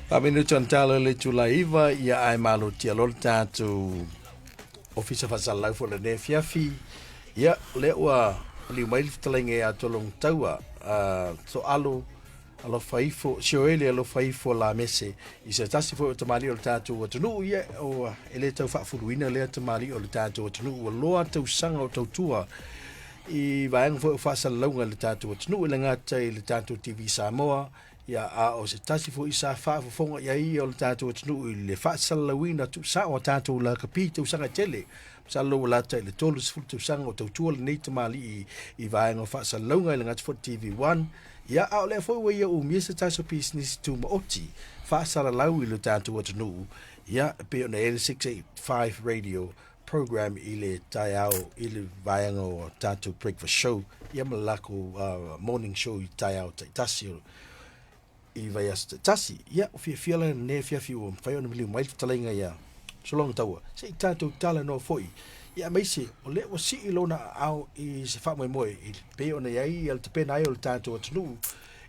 Faaminuta ona tala le itula e 9, ia ae malotia loa le tatou Ofisa Faasalalau foi o lenei afiafi. Ia, o lea ua maliu mai le fetalaiga ia Tologataua, Toalo Alofa Ifo, Sioeli Alofa Ifo Lamese, i se tasi foi o tamalii o le tatou atunuu. Ia, ua, e le tau faafuluina lea tamalii o le tatou atunuu, ua loa tausaga o tautua i vaega foi o faasalalauga i le tatou atunuu, e le gata i le tatou TV Samoa, Ia, a o se tasi foi sa faafofoga i ai ia o le tatou atunuu i le faasalalauina tuusao a tatou lakapi i tausaga e tele. Masalo ua lata i le 30 tausaga o tautua lenei tamalii i vaega o faasalalauga i le gata foi TV1. Ia, a o lea foi ua ia umia se tasi o pisinisi tumaoti faasalalau i le tatou atunuu, ia, e pei ona i ai le 685 Radio Program i le taeao i le vaega o tatou breakfast show ia ma le lakou morning show i taeao taitasi o i vaiaso taitasi. Ia, ua fiafia la lenei afiafi ua mafai ona maliu mai le fetalaiga ia Sologataua se i tatou talanoa foi, ia aemaise o lea ua sii lona aao i se faamoemoe i pei ona i ai le tapena ai o le tatou atunuu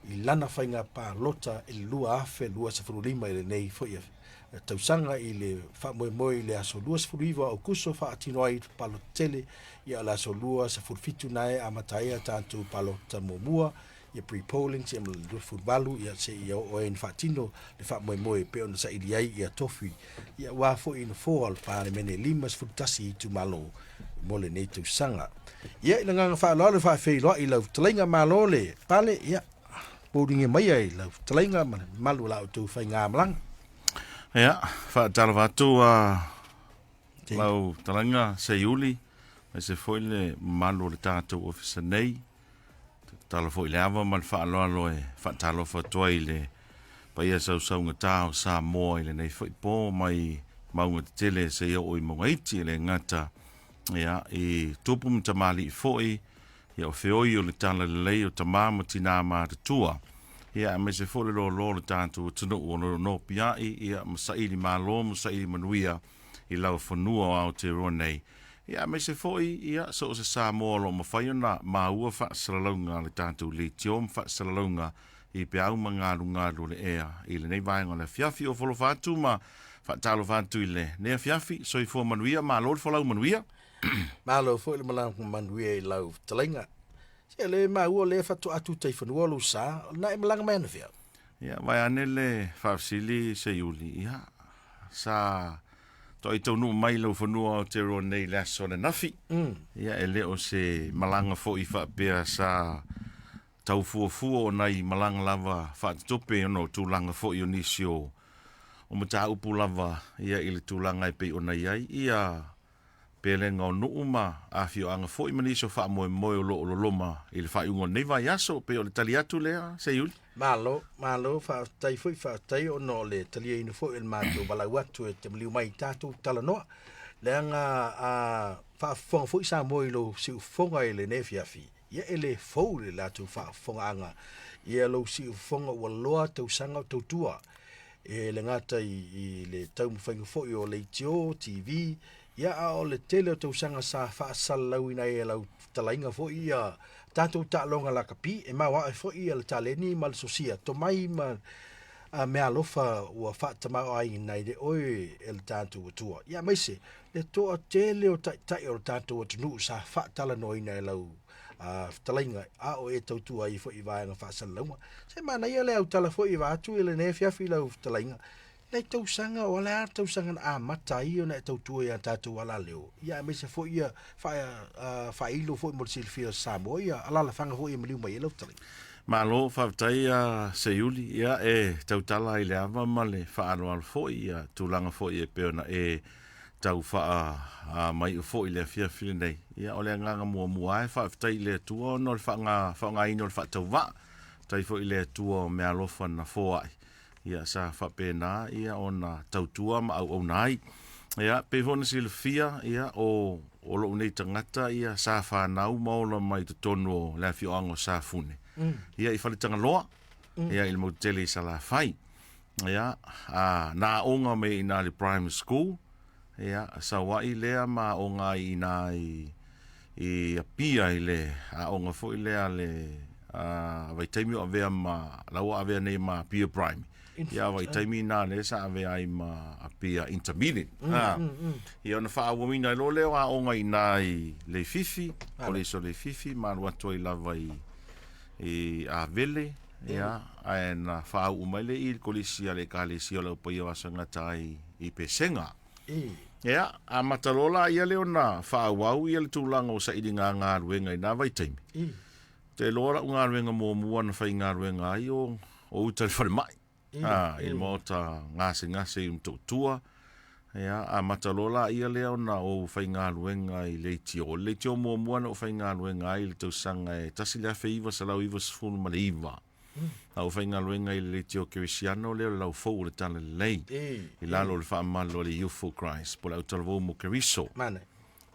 i lana faiga palota i le 2025 i lenei foi tausaga i le faamoemoe i le aso 29 o Aokuso faatino ai le palota tele, ia o le aso 27 na e amata ai a tatou palota muamua, ia pre-pollings ia ma le 28 ia seia oo ai ina faatino le faamoemoe e pei ona saili ai ia tofi ia aua foi nofoa o le Palemene 51 itumalo mo lenei tausaga. Ia i le agaga faaaloalo e faafeiloai i lau fetalaiga malo le pale ia Pouligia mai ai lau fetalaiga ma le mamalu o la outou faigamalaga. Ia, faatalofa atu a lau fetalaiga Seiuli, aemaise foi le mamalu o le tatou ofisa nei. Tatalo foi i le ava ma le faaaloalo e faatalofa atu ai i le paia sausaugata o Samoa i lenei foi po mai mauga tetele seia oo i mauga iti, e le gata ia, i tupu ma tamalii foi, Ia o feoi o le talalelei o tama ma tinā matutua, ia aemaise foi le loaloa o le tatou atunuu o lo o nopiai, ia ma saili malo ma saili manuia i laufanua o Aotearoa nei, ia aemaise foi ia so o se Samoa o lo o mafai ona maua faasalalauga a le tatou leitio ma faasalalauga i peau ma galugalu o le ea i lenei vaega o le afiafi. O folofa atu ma faatalofa atu i lenei afiafi. Soifua manuia, malo le folau manuia. Malo foi le malaga manuia i lau fetalaiga. Se le maua lea faatoa tuta i fanua lou sa, o lena e malaga mai anafea. Ia, vae ane le faafesili Seiuli, ia, sa toai taunuu mai lau fanua Aotearoa nei i le aso ananafi. Ia, e le o se malaga foi faapea sa tau fuafua o nai malaga lava faatutupe ona o tulaga foi o nisi o o mataupu lava ia i le tulaga e pei ona i ai ia pelega o nuu ma afioaga foi ma nisi o faamoemoe o lo o loloma i le faaiuga o lenei vaiaso. Pei o le tali atu lea, Seiuli. Malo, malo, faafetai foi, faafetai ona o le taliaina foi o le matou valaau atu e te maliu mai i tatou talanoa. Leaga a faafofoga foi Samoa i lou siufofoga i lenei afiafi, ia e le fou le latou faafofogaaga ia lou siufofoga ua loa tausaga o tautua e le gata i le taumafaiga foi o leitio, TV, ia a o le tele o tausaga sa faasalalauina ai e lau fetalaiga foi ia tatou taaloga lakapi e maoae foi ia le taleni ma le sosia tomai ma a meaalofa ua faatamaoaiina ai le oe e le tatou Atua. Ia aemaise le toatele o taitai o le tatou atunuu sa faatalanoaina e lau fetalaiga a o e tautua ai foi i vaega faasalalauga. Se manaia le autala foi e vaeatu i lenei afiafi lau fetalaiga, nai tausaga o le a tausaga na amata ai ona e tautua ia tatou alaleo, ia aemaise foi ia faailo foi mo le silafia o Samoa ia alalafaga foi e maliu mai ai lau fetalaiga. Malo faafetai a Seiuli, ia e tautala i le ava ma le faaaloalo foi ia tulaga foi e pei ona e tau faamaiu foi i le afiafi lenei. Ia, o le agaga muamua lava e faafetai i le Atua ona o le faaaogaina o le faatauvaa. Faafetai foi i le Atua o meaalofa na foai, ia sa faapena ia ona tautua ma auauna ai. Ia, pei foi ona silafia, ia, o, o lou nei tagata, ia, sa fanau ma ola mai totonu o le afioaga o Safune, ia, i Faletagaloa, ia, i le motu tele i Salafai. Ia, a, na aoga mai i ina i le primary school, ia, sau ai lea ma aoga ai i ina i, i Apia i le aoga foi lea a le A vaitaimi o avea ma, la ua avea nei ma Apia Primary. Ia, vaitaimi na lea sa avea ai ma Apia Intermediate. Ia, ona faaauauina ai loa lea o aoga i ina i Leififi, Kolisi o Leififi, ma alu atu ai lava i, i Avele, ia, ae na faauu mai lea i le Kolisi a le Ekalesia o le Au Paia o Aso e Gata ai i Pesega. Ia, amata loa la ia lea ona faaauau ia le tulaga o sailiga galuega i na vaitaimi. Ou te iloa lau galuega muamua na faigaluega ai o, o uta i le falemai. I le maota gasegase i Motootua. Ia, amata loa la ia lea ona ou faigaluega i leitio. O le leitio muamua na ou faigaluega ai i le tausaga e 1999. Na ou faigaluega i le leitio kerisiano lea o le Laufou o le Talalelei. I lalo o le faamalu a le Youth for Christ, po o le Autalavou mo Keriso.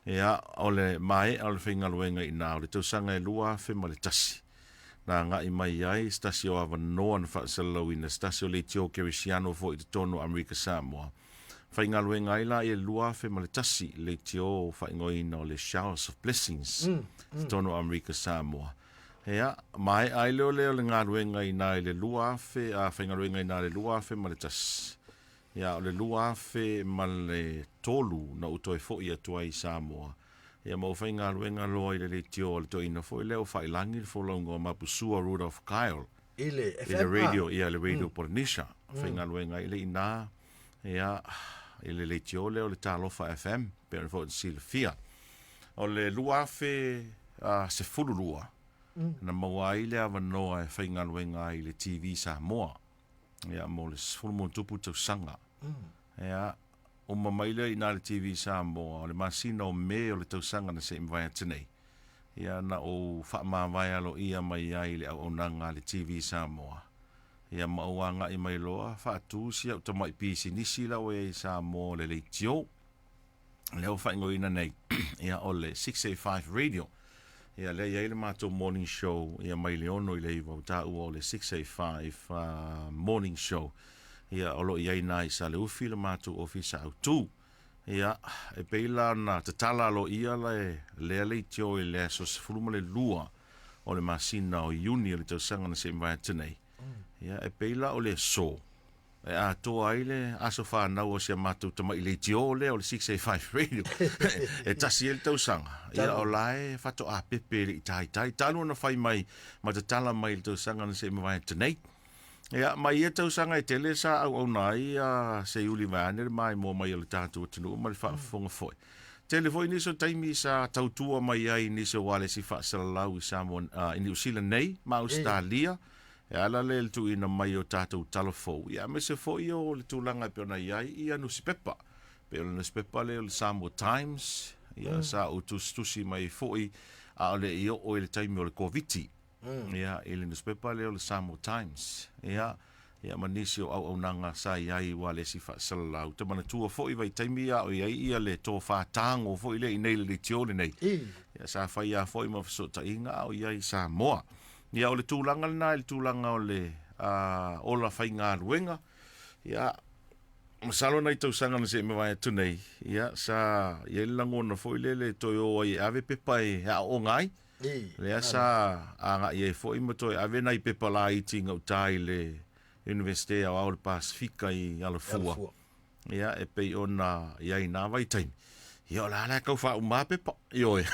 Ia, o le maea o le faigaluega i ina, o le tausaga e 2001, na agai mai ai se tasi o avanoa na faasalalauina, se tasi o leitio kerisiano foi i totonu o Amerika Samoa. Faigaluega ai la ia i le 2001, leitio faaigoaina o le Showers of Blessings i totonu o Amerika Samoa. Ia, maea ai lea o le galuega i ina i le 2000, a faigaluega i ina i le 2001. Ia, o le 2003 na ou toe foi atu ai i Samoa, ia ma ou faigaluega loa i le leitio a le toeaina foi lea o Faiilagi le folauga o Mapusua Rudolph Kyle. I le I le radio, ia, le Radio Polynesia. Faigaluega ai le ina, ia, i le leitio lea o le Talofa FM, pei ona foi ona silafia. O le 2012, na maua ai le avanoa e faigaluega ai i le TV Samoa. Ia, mo le 10+ tausaga. Ia, uma mai lea i ina i le TV Samoa, o le masina o Me o le tausaga na se i mavae atu nei, ia, na ou faamavae aloaia mai ai i le auaunaga a le TV Samoa. Ia, ma ou agai mai loa faatu si au tamai pisinisi la ua i ai i Samoa o le leitio. Lea ua faaigoaina nei, ia, o le 685 Radio. Ia, lea e i ai le matou morning show, ia, mai le 6 i le 9, ua taua o le 685 morning show. Ia, o lo o i ai i ina i Saleufi le matou ofisa autu. Ia, e pei la ona tatala aloaia le, lea leitio i le aso 12 o le masina o Iuni o le tausaga na se i mavae atu nei. Ia, e pei la o le aso, e atoa ai le aso fanau o si a matou tamai leitio lea o le 685 Radio e tasi ai le tausaga. Ia o la e faatoa pepe e le i taitai talu ona fai mai ma tatala mai i le tausaga na se i mavae atu nei. Ia, mai ia tausaga e tele sa auauna ai a Seiuli vaeane le maimoa mai o le tatou atunuu ma le faafofoga foi. Tele foi nisi o taimi sa tautua mai ai nisi o ualesi faasalalau i Samoa, i Niu Sila nei ma Ausetalia. E ala lea i le tuuina mai o tatou tala fou, ia aemaise foi o le tulaga e pei ona i ai ia nusipepa. E pei o le nusipepa lea o le Samoa Times, ia sa ou tusitusi mai ai foi a o le i oo i le taimi o le Koviti. Ia, i le nusipepa lea o le Samoa Times. Ia, ia ma nisi o auaunaga sa i ai ua le isi faasalalau. Ou te manatua foi vaitaimi a o i ai ia le tofa tago foi lea i nei i le leitio lenei. Ia sa fai lava foi ma fesootaiga a o i ai i Samoa. Ia, o le tulaga lena i le tulaga o le ola faigaluega. Ia, masalo nai tausaga na se i mavae atu nei, ia, sa i ai le lagona foi lele e toe o ai e ave pepa e aooga ai. Lea sa agai ai foi ma toe ave nai pepa laiti i gauta i le Iunivesite Aoao o le Pasefika i Alafua. Ia, e pei ona i ai i nā vaitaimi. Ia, o le a la e tau faauma pepa, ioe.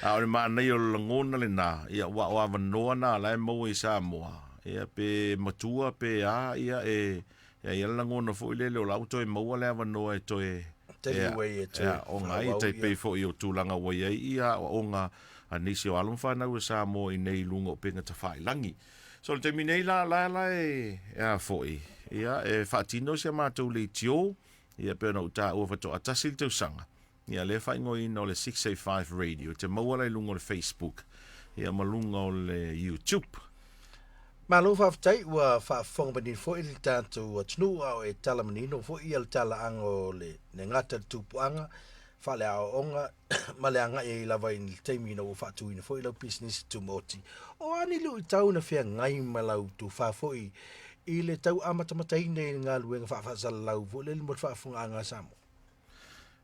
A o le manaia o le lagona lenā, ia, aua o avanoa nā la e maua i Samoa, ia, pe matua pe a, ia, e, e i ai le lagona foi lele o la ua toe maua le avanoa e toe Tali ai e toe aoga ai, tai pei foi o tulaga ua i ai ia aoaoga a nisi o alo ma fanau a Samoa i nei i luga o upega tafailagi. So le taimi nei la, la la e, e a foi, ia, e faatino si a matou leitio, ia, pei ona ou taua faatoa tasi le tausaga, ia, lea faaigoaina o le 685 Radio, te maua la i luga o le Facebook, ia, ma luga o le YouTube. Malo faafetai, ua faafofoga manino foi le tatou atunuu a o e tala manino foi ia le talaaga o le le gata i le tupuaga faaleaoaoga ma le agai ai lava i le taimi ina ua faatuina foi lau pisinisi tumaoti. O a ni luitau na feagai ma lau tufa foi i le tau amatamataina i le galuega faafaasalalau foi lele mo le faafofogaaga a Samoa?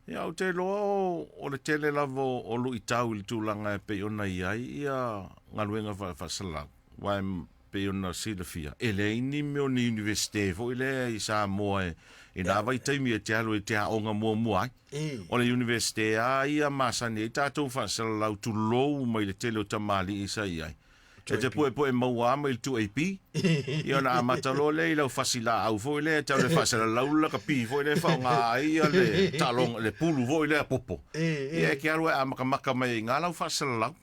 Ia, ou te iloa o, o le tele lava o, o luitau i le tulaga e pei ona i ai ia galuega faasalalau, aua e pei ona silafia, e leai ni mea o ni Universite foi lea i Samoa e, i na vaitaimi e te alu e te aoga muamua ai. O le Universite lava ia masani ai tatou faasalalau, tulou mai le tele o tamalii sa i ai. E te puepue maua lava mai le 2AP, ia ona amata loa lea i lau fasi laau foi lea e tau le faasalalau le lakapi foi lea e faaaoga ai ia le taaloga, le pulu foi lea popo. Ia e te alu e amatamata mai ai i ina lau faasalalau.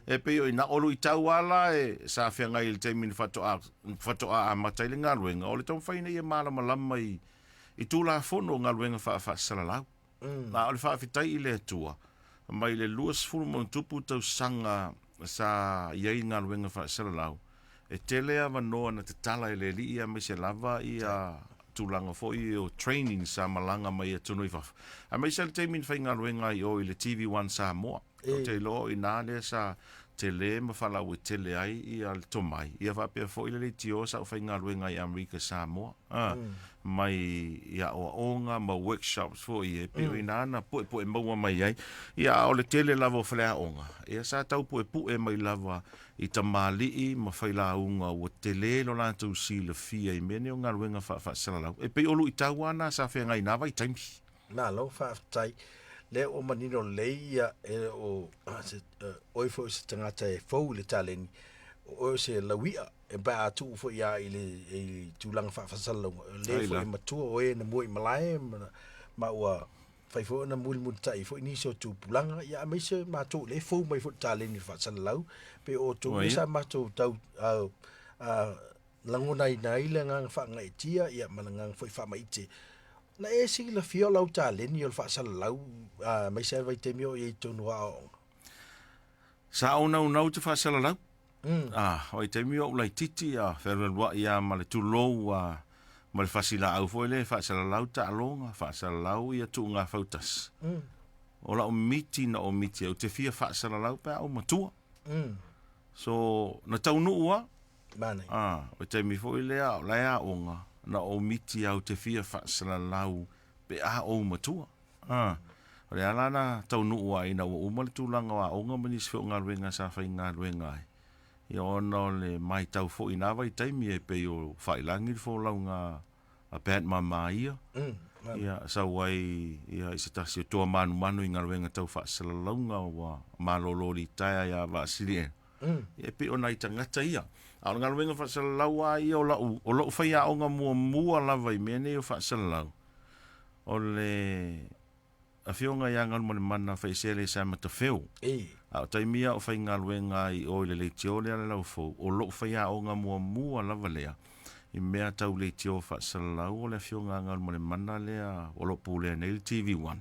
E pei o ina, o luitau lava la e sa feagai i le taimi na faatoa, faatoa amata ai le galuega, o le taumafai ina ia malamalama i, i Tulafono o galuega faa-faasalalau. A o le faafetai i le Atua, mai le 20 ma ona tupu tausaga sa i ai galuega faasalalau, e tele avanoa na tatala e le Alii aemaise lava ia tulaga foi o training sa malaga mai atunuu i fafo, aemaise le taimi na faigaluega ai i o i le TV1 Samoa. Ou te iloa o i ina lea sa tele ma faalauaitele ai ia le tomai, ia faapea foi le leitio sa ou faigaluega ai i Amerika Samoa, mai i aoaoga ma workshops foi ia, e pei o i ina na puepue maua mai ai. Ia, a o le tele lava o faleaoga, ia sa tau puepue mai lava i tamalii ma failauga ua tele lo latou silafia i mea nei o galuega faafaasalalau. E pei o luitau lava na sa feagai i na vaitaimi. Malo faafetai. Lea ua manino lelei ia e le o se oe foi o se tagata e fou i le taleni, o oe o se laui'a e pe a tuu foi lava i le i tulaga faafasalalauga, o le foi e matua o e na mua i malae ma, ma ua fai foi ona mulimulitai foi nisi o tupulaga, ia aemaise matou o lea e fou mai foi i le taleni faasalalau, pei o outou lea sa matou tau lagonaina ai le agaga faagaeetia ia ma le agaga foi faamaite. Na e silafia o lau taleni o le faasalalau aemaise lava le vaitaimi o i ai i totonu o aoaoga? Sa ou naunau i te faasalalau. O vaitaimi o ou laitiiti a fealualuai lava ma le tulou a ma le fasi laau foi lea e faasalalau taaloga, faasalalau ia tuuga fautasi. O lau miti na ou miti ai, ou te fia faasalalau pe a ou matua. So, na taunuu lava. Manaia. O le taimi foi lea o la e aoga, na ou miti au te fia faasalalau pe a ou matua. O le ala na taunuu ai ina ua uma le tulaga o aoga ma nisi foi o galuega sa faigaluega ai, ia ona o le matau foi i na vaitaimi e pei o Faiilagi le folauga a Pat Mamaia, ia sau ai ia i se tasi o toa manumanu i galuega tau faasalalauga ua malolo litaea ia Vaasili Ia e pei o nai tagata ia. A o le galuega faasalalau lava ia o lau, o lou faiaoga muamua lava i mea nei o faasalalau, o le Afioga ia Galumalemana Faesele Sam Matafeo. A o taimi ia o faigaluega ai i o i le leitio lea a le Laufou, o lou faiaoga muamua lava lea i mea tau leitio faasalalau o le Afioga a Galumalemana lea o lo o pulea nei le TV1.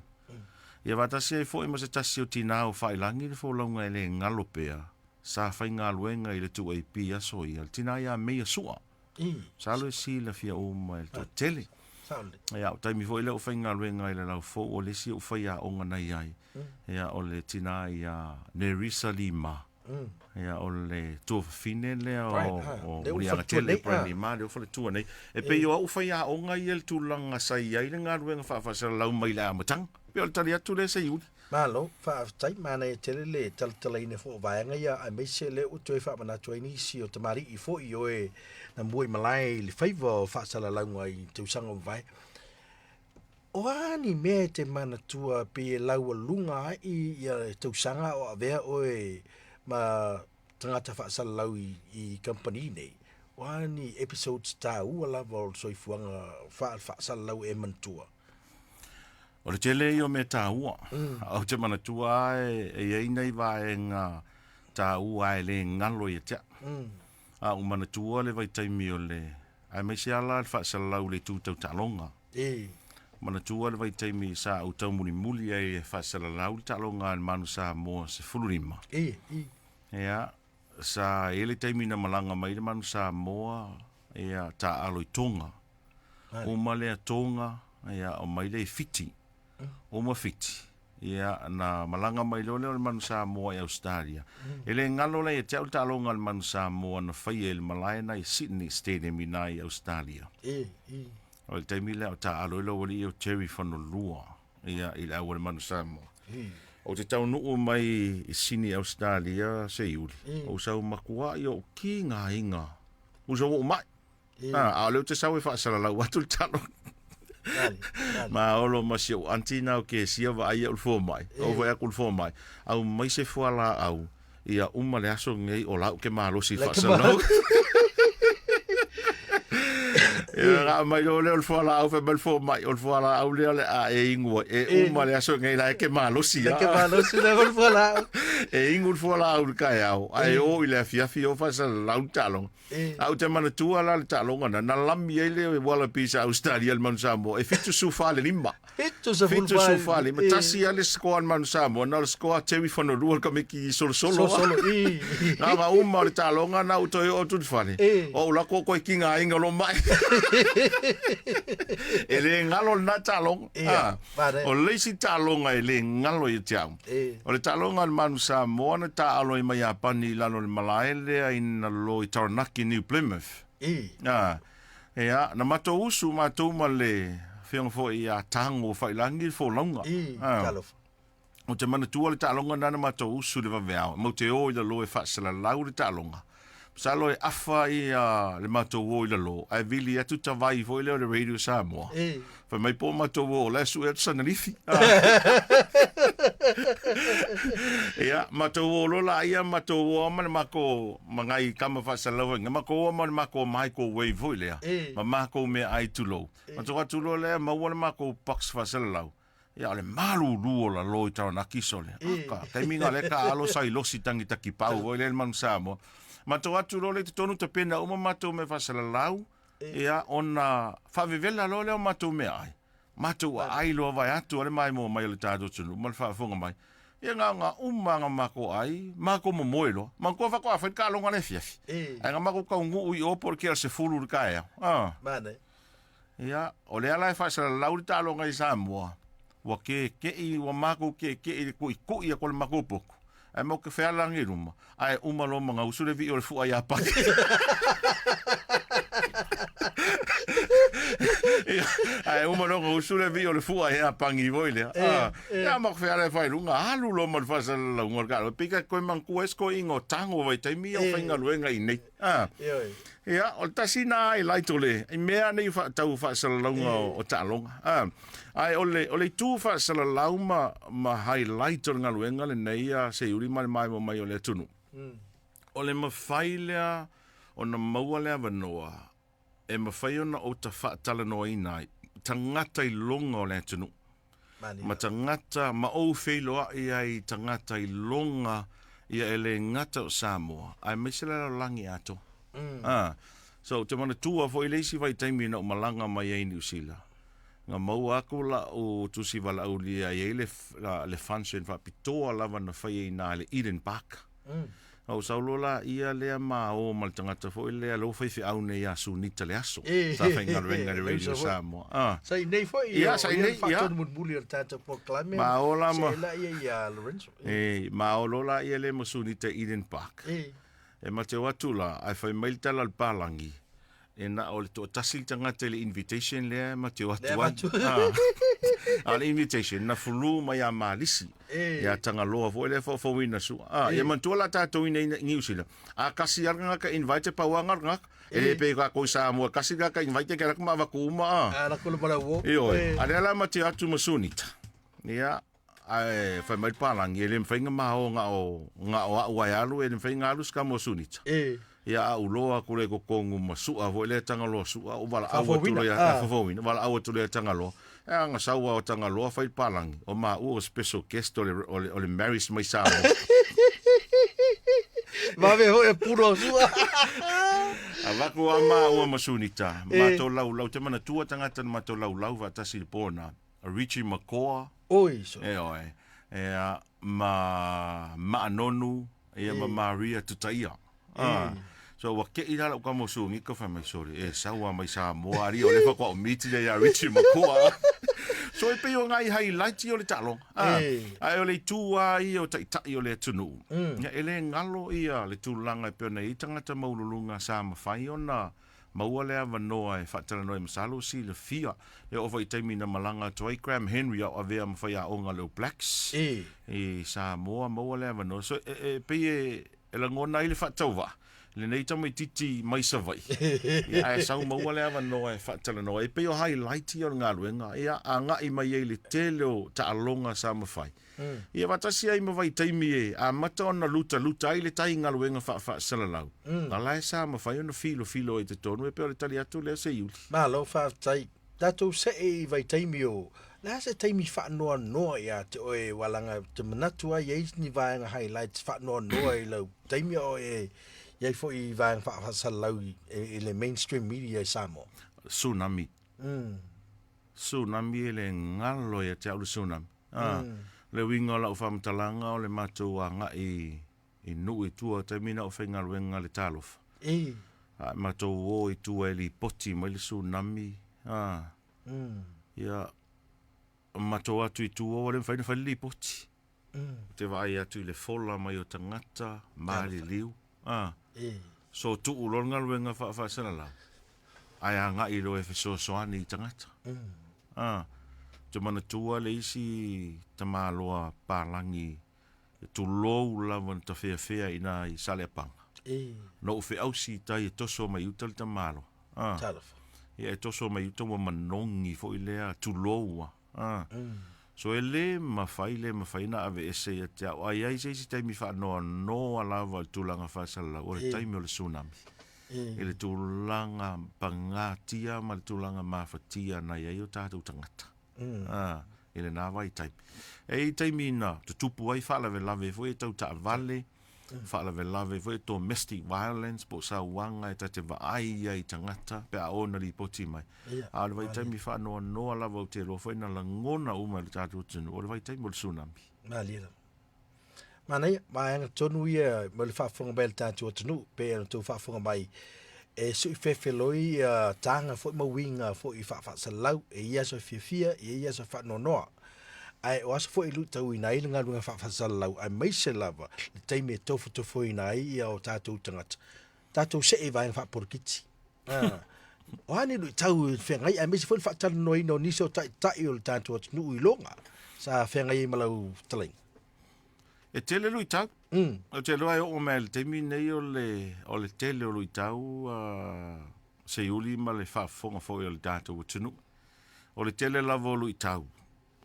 Ia faatasi ai foi ma se tasi o tinā o Faiilagi le folauga e le galo pea, sa faigaluega i le 2AP i aso ia, le tinā ia Meia Sua. Masalo e silafia uma e le toatele. Ia, o taimi foi lea o faigaluega i le Laufou, o le isi ou faiaoga na i ai, ia, o le tinā ia Nerissa Lima. Ia, o le tuafafine lea o, o Muliagatele, Brian Lima, lea ua faletua nei. E pei o au faiaoga ia i le tulaga sa i ai le galuega faafasalalau mai le amataga. Pei o le tali atu lea Seiuli. Malo, faafetai, manaia tele le talatalaina foi o vaega ia, aemaise lea ua toe faamanatu ai nisi o tamalii foi o e na mua i malae i le faiva o faasalalauga i tausaga ua mavae. O a ni mea e te manatua pei e laualuga ai ia tausaga o avea oe ma tagata faasalalau i kamupani nei? O a ni episodes taua lava o le soifuaga faasalalau e manatua? O le tele ia o mea taua. Ou te manatua lava e i ai nai vaega taua e le galo ia te au. A ou manatua le vaitaimi o le, aemaise lava la le faasalalau i le itu tau taaloga. Manatua le vaitaimi sa ou taumulimuli ai e faasalalau le taaloga a le Manu Samoa 15. Ia, sa i ai le taimi na malaga mai le Manu Samoa, ia, taaalo i Tonga. Uma lea Tonga, ia, omai lea i Fiti. Uma Fiti, ia, na malaga mai loa lea o le Manu Samoa i Ausetalia. E le galo la ia te au le taaloga a le Manu Samoa na faia i le malae na i Sydney Stadium i ina i Ausetalia. O le taimi lea o taaalo ai lou alii o Terry Fonolua. Ia, i le au a le Manu Samoa. Ou te taunuu mai i Sini Ausetalia Seiuli, ou sau makuai ou ki ngā inga. Uso ua ou mai. A o lea ou te sau e faasalalau atu le talo. Ma olo ma si ou aunty na o Kesia vaai au le fomai. Ou fai atu le fomai. Au mai se fualaau ia uma le aso nei o lau ke malosi faasalalau. Ia ga mai lo le o le fualaau fai mai le fomai o le fualaau lea o le a e ingu ai. E uma le aso nei la e ke malosi. Le ke malosi le o le fualaau. E ingu le fualaau i le taeao, ae o i le afiafi o faasalalau le taaloga. A ou te manatua la le taaloga na, na lami ai le Wallabies a Australia i le Manu Samoa e 74-5. 74 5. Tasi lava le score a le Manu Samoa, na o le score a Terry Fonolua le tamaiti solosolo. Solosolo, i. Na ma uma o le taaloga na ou toe oo atu i le fale, o ou lako koe ki ngā inga lo mai. E le galo lena taaloga. O le isi taaloga e le galo ia te au, O le taaloga a le Manu Samoa na taaalo ai mai Iapani i lalo o le malae lea i lalo i Taranaki, New Plymouth. A, ea, na matou usu matou ma le afioga foi ia Tago Faiilagi le folauga. Talofa. Ou te manatua le taaloga lena na matou usu i le vaveao, matou te o i lalo e faasalalau le taaloga. Masalo e afa ia le matou o i lalo, ae vili atu tavai foi lea o le Radio Samoa. Fai mai po o matou o, la e sue atu sana lifi. Ia, matou o loa laia, matou o ma le makou ma nai kama faasalalau foi, makou o ma le makou microwave foi lea, ma makou meaai tulou. Matou atu loa lea maua le makou box faasalalau. Ia, o le malulu o lalo i Taranaki sole. Aka, taimi nga le ka alo sai losi tangi taki pau foi le Manu Samoa. Matou atu loa lea i totonu tapena uma matou mea faasalalau, ia, ona faavevela loa lea o matou meaai. Matou aai loa vaeatu a le maimoa mai o le tatou atunuu ma le faafofoga mai. Ia, na ona uma lava na matou ai, matou momoe loa. Manatua faatoa fai le taaloga le afiafi. Ae na matou taunuu i o po o le kea o le 10 i le taeao. Ia, o lea la e faasalalau le taaloga i Samoa, ua keke'i, ua matou keke'i i le tu'itu'i atu o le matou potu, ae matou te fealagi i luma, ae uma loa ma gausu le vi'i o le fu'a ia Paki. Ia, ae uma loa gausu le vi'i o le fu'a ia Pagi foi lea. Ah, ia matou feala e fai luga, alu loa ma le faasalalauga o le taaloga. Pei ka toe manatua ai se toeaina o tago vaitaimi ia o faigaluega i inei. Ah. Ia, o le tasi na highlight o le i mea nei tau faasalalauga o taaloga. Ah. Ae o le, o le itu faasalalau ma, ma highlight o le galuega lenei a Seiuli ma le maimoa mai o le atunuu. O le mafai lea ona maua le avanoa e mafai ona ou faatalanoaina ai tagata i luga o le atunuu. Ma tagata, ma ou feiloai ai i tagata i luga ia e le gata o Samoa, aemaise le lalolagi atoa. Ah, so ou te manatua foi le isi vaitaimi na ou malaga mai ai i Niu Sila, na maua atu la'u tusi valaaulia e i ai le, le function faapitoa lava na faia i ina i le Eden Park. Na ou sau loa laia lea ma o ma le tagata foi lea, lea ua faifeau nei ia Sunita Leaso, sa faigaluega i le Radio Samoa. Ah. Sa i nei foi, Ia, sa i nei, ia. Faatonu mulimuli o le tatou polokalame. Ma o la ma... Se la ia ia Lorenzo. E, ma o loa laia lea ma Sunita i Eden Park. E ma te o atu la, ae fai mai le tala a le palagi, E na o le toatasi le tagata i le invitation lea ma te o atu ai. A o le invitation na fulu mai a Malisi. Ia Tagaloa foi lea faafouina sua. Ah, ia manatua la tatou ina i Niu Sila. A kasi a le tagata invite pau a le tagata. E le pei tatou i Samoa kasi le tagata invite ke alatu ma avatu uma a. A la kula mala wo. Ioe. A lea la ma te atu ma Sunita. Ia, ae fai mai le palagi, e le mafai na ma o na o, na o a'u ae alu, e le mafai na alu se kama o Sunita. Ia a'u loa atu lea i totonu ma su'a foi lea Tagaloa su'a, ou valaau atu loa ia, Faafouina, valaau atu loa ia Tagaloa. E a na sau a o Tagaloa fai le palagi, o maua o special guest o le, o le, o le Marist mai Samoa. Vave foi e puro o su'a. Avatu a maua ma Sunita, matou laulau, te manatua tagata na matou laulau faatasi i le po na. Richie McCaw. Oi so. E oe. E a, ma Maanonu, ia ma Maria Tutaia. Ah. So ua ke'i la lau kama o Suagika fai mai sole, e sau a mai Samoa ali o le fa kwa o miti le ia Richie McCaw. So e pei o ngai highlight ia o le taaloga. Ah. Ae o le itu lava ia o taitai o le atunuu. Ia e le galo ia le tulaga e pei ona i ai tagata maualuluga sa mafai ona. Maua le avanoa e faatalanoa ai masalo ua silafia e oo foi i taimi na malaga atu ai Graham Henry a o avea ma faiaoga a le All Blacks i Samoa, maua le avanoa. So e pei e lagona ai le faatauvaa lenei tamaititi mai Savaii, ia, ae sau maua le avanoa e faatalanoa ai. E pei o highlight ia o le galuega, ia, agai mai ai i le tele o taaloga sa mafai. Ia faatasi ai ma vaitaimi e amata ona lutaluta ai le tai galuega faafaasalalau, a la e sa mafai ona filofilo ai i totonu, e pei o le tali atu lea Seiuli. Malo faafetai. Tatou see i vaitaimi o, le a se taimi faanoanoa ia te oe aua leaga ou te manatu lava e i ai ni vaega highlights faanoanoa i lau taimi a o e i ai foi i vaega faafaasalalau i le mainstream media i Samoa. Tsunami. Tsunami e le galo ia te au le tsunami. A, le uiga o lau faamatalaga o le matou agai i Nuu i tua taimi na o faigaluega le Talofa. A matou o i tua e lipoti mai le tsunami, a, ia, matou atu i tua ua le mafai ona fai le lipoti. Ou te vaai atu i le fola mai o tagata, maliliu, a, so tuu loa le galuega faafaasalalau, ae agai loa e fesoasoani i tagata. A, ou te manatua le isi tamaloa palagi tulou lava na tafeafea i ina i Saleapaga. Na ou feausi i tai e toso mai uta le tamaloa. A, ia e toso mai uta ua manogi foi lea, tulou a. A, so e le mafai, le mafai ona aveese ia te au. A i ai se isi taimi faanoanoa lava i le tulaga faasalalau, o le taimi o le tsunami. I le tulaga pagatia ma le tulaga mafatia na i ai o tatou tagata. A, i lena vaitaimi. E i ai taimi na tutupu ai faalavelave foi e tau taavale, faalavelave foi e domestic violence po o sauaga e ta te vaai ai i tagata pe a oo ina lipoti mai. A o le vaitaimi faanoanoa lava ou te iloa foi na lagona uma e le tatou atunuu, o le vaitaimi o le tsunami. Malie lava. Manaia, vaega tonu ia mo le faafofoga mai a le tatou atunuu, pei ona outou faafofoga mai, e sui fefeloi ia taga foi ma uiga foi faafaasalau, e i ai aso e fiafia, e i ai aso e faanoanoa. Ae o aso foi e luitauina ai le galuega faafasalalau, aemaise lava le taimi e tofotofoina ai ia o tatou tagata, tatou see i vaega faapolokiki. O a ni luitau e feagai, aemaise foi le faatalanoaina o nisi o taitai o le tatou atunuu i loga sa feagai ai ma lau fetalaiga? E tele luitau. Ou te iloa e oo mai i le taimi nei o le, o le tele o luitau uh, Seiuli ma le faafofoga foi o le tatou atunuu. O le tele lava o luitau,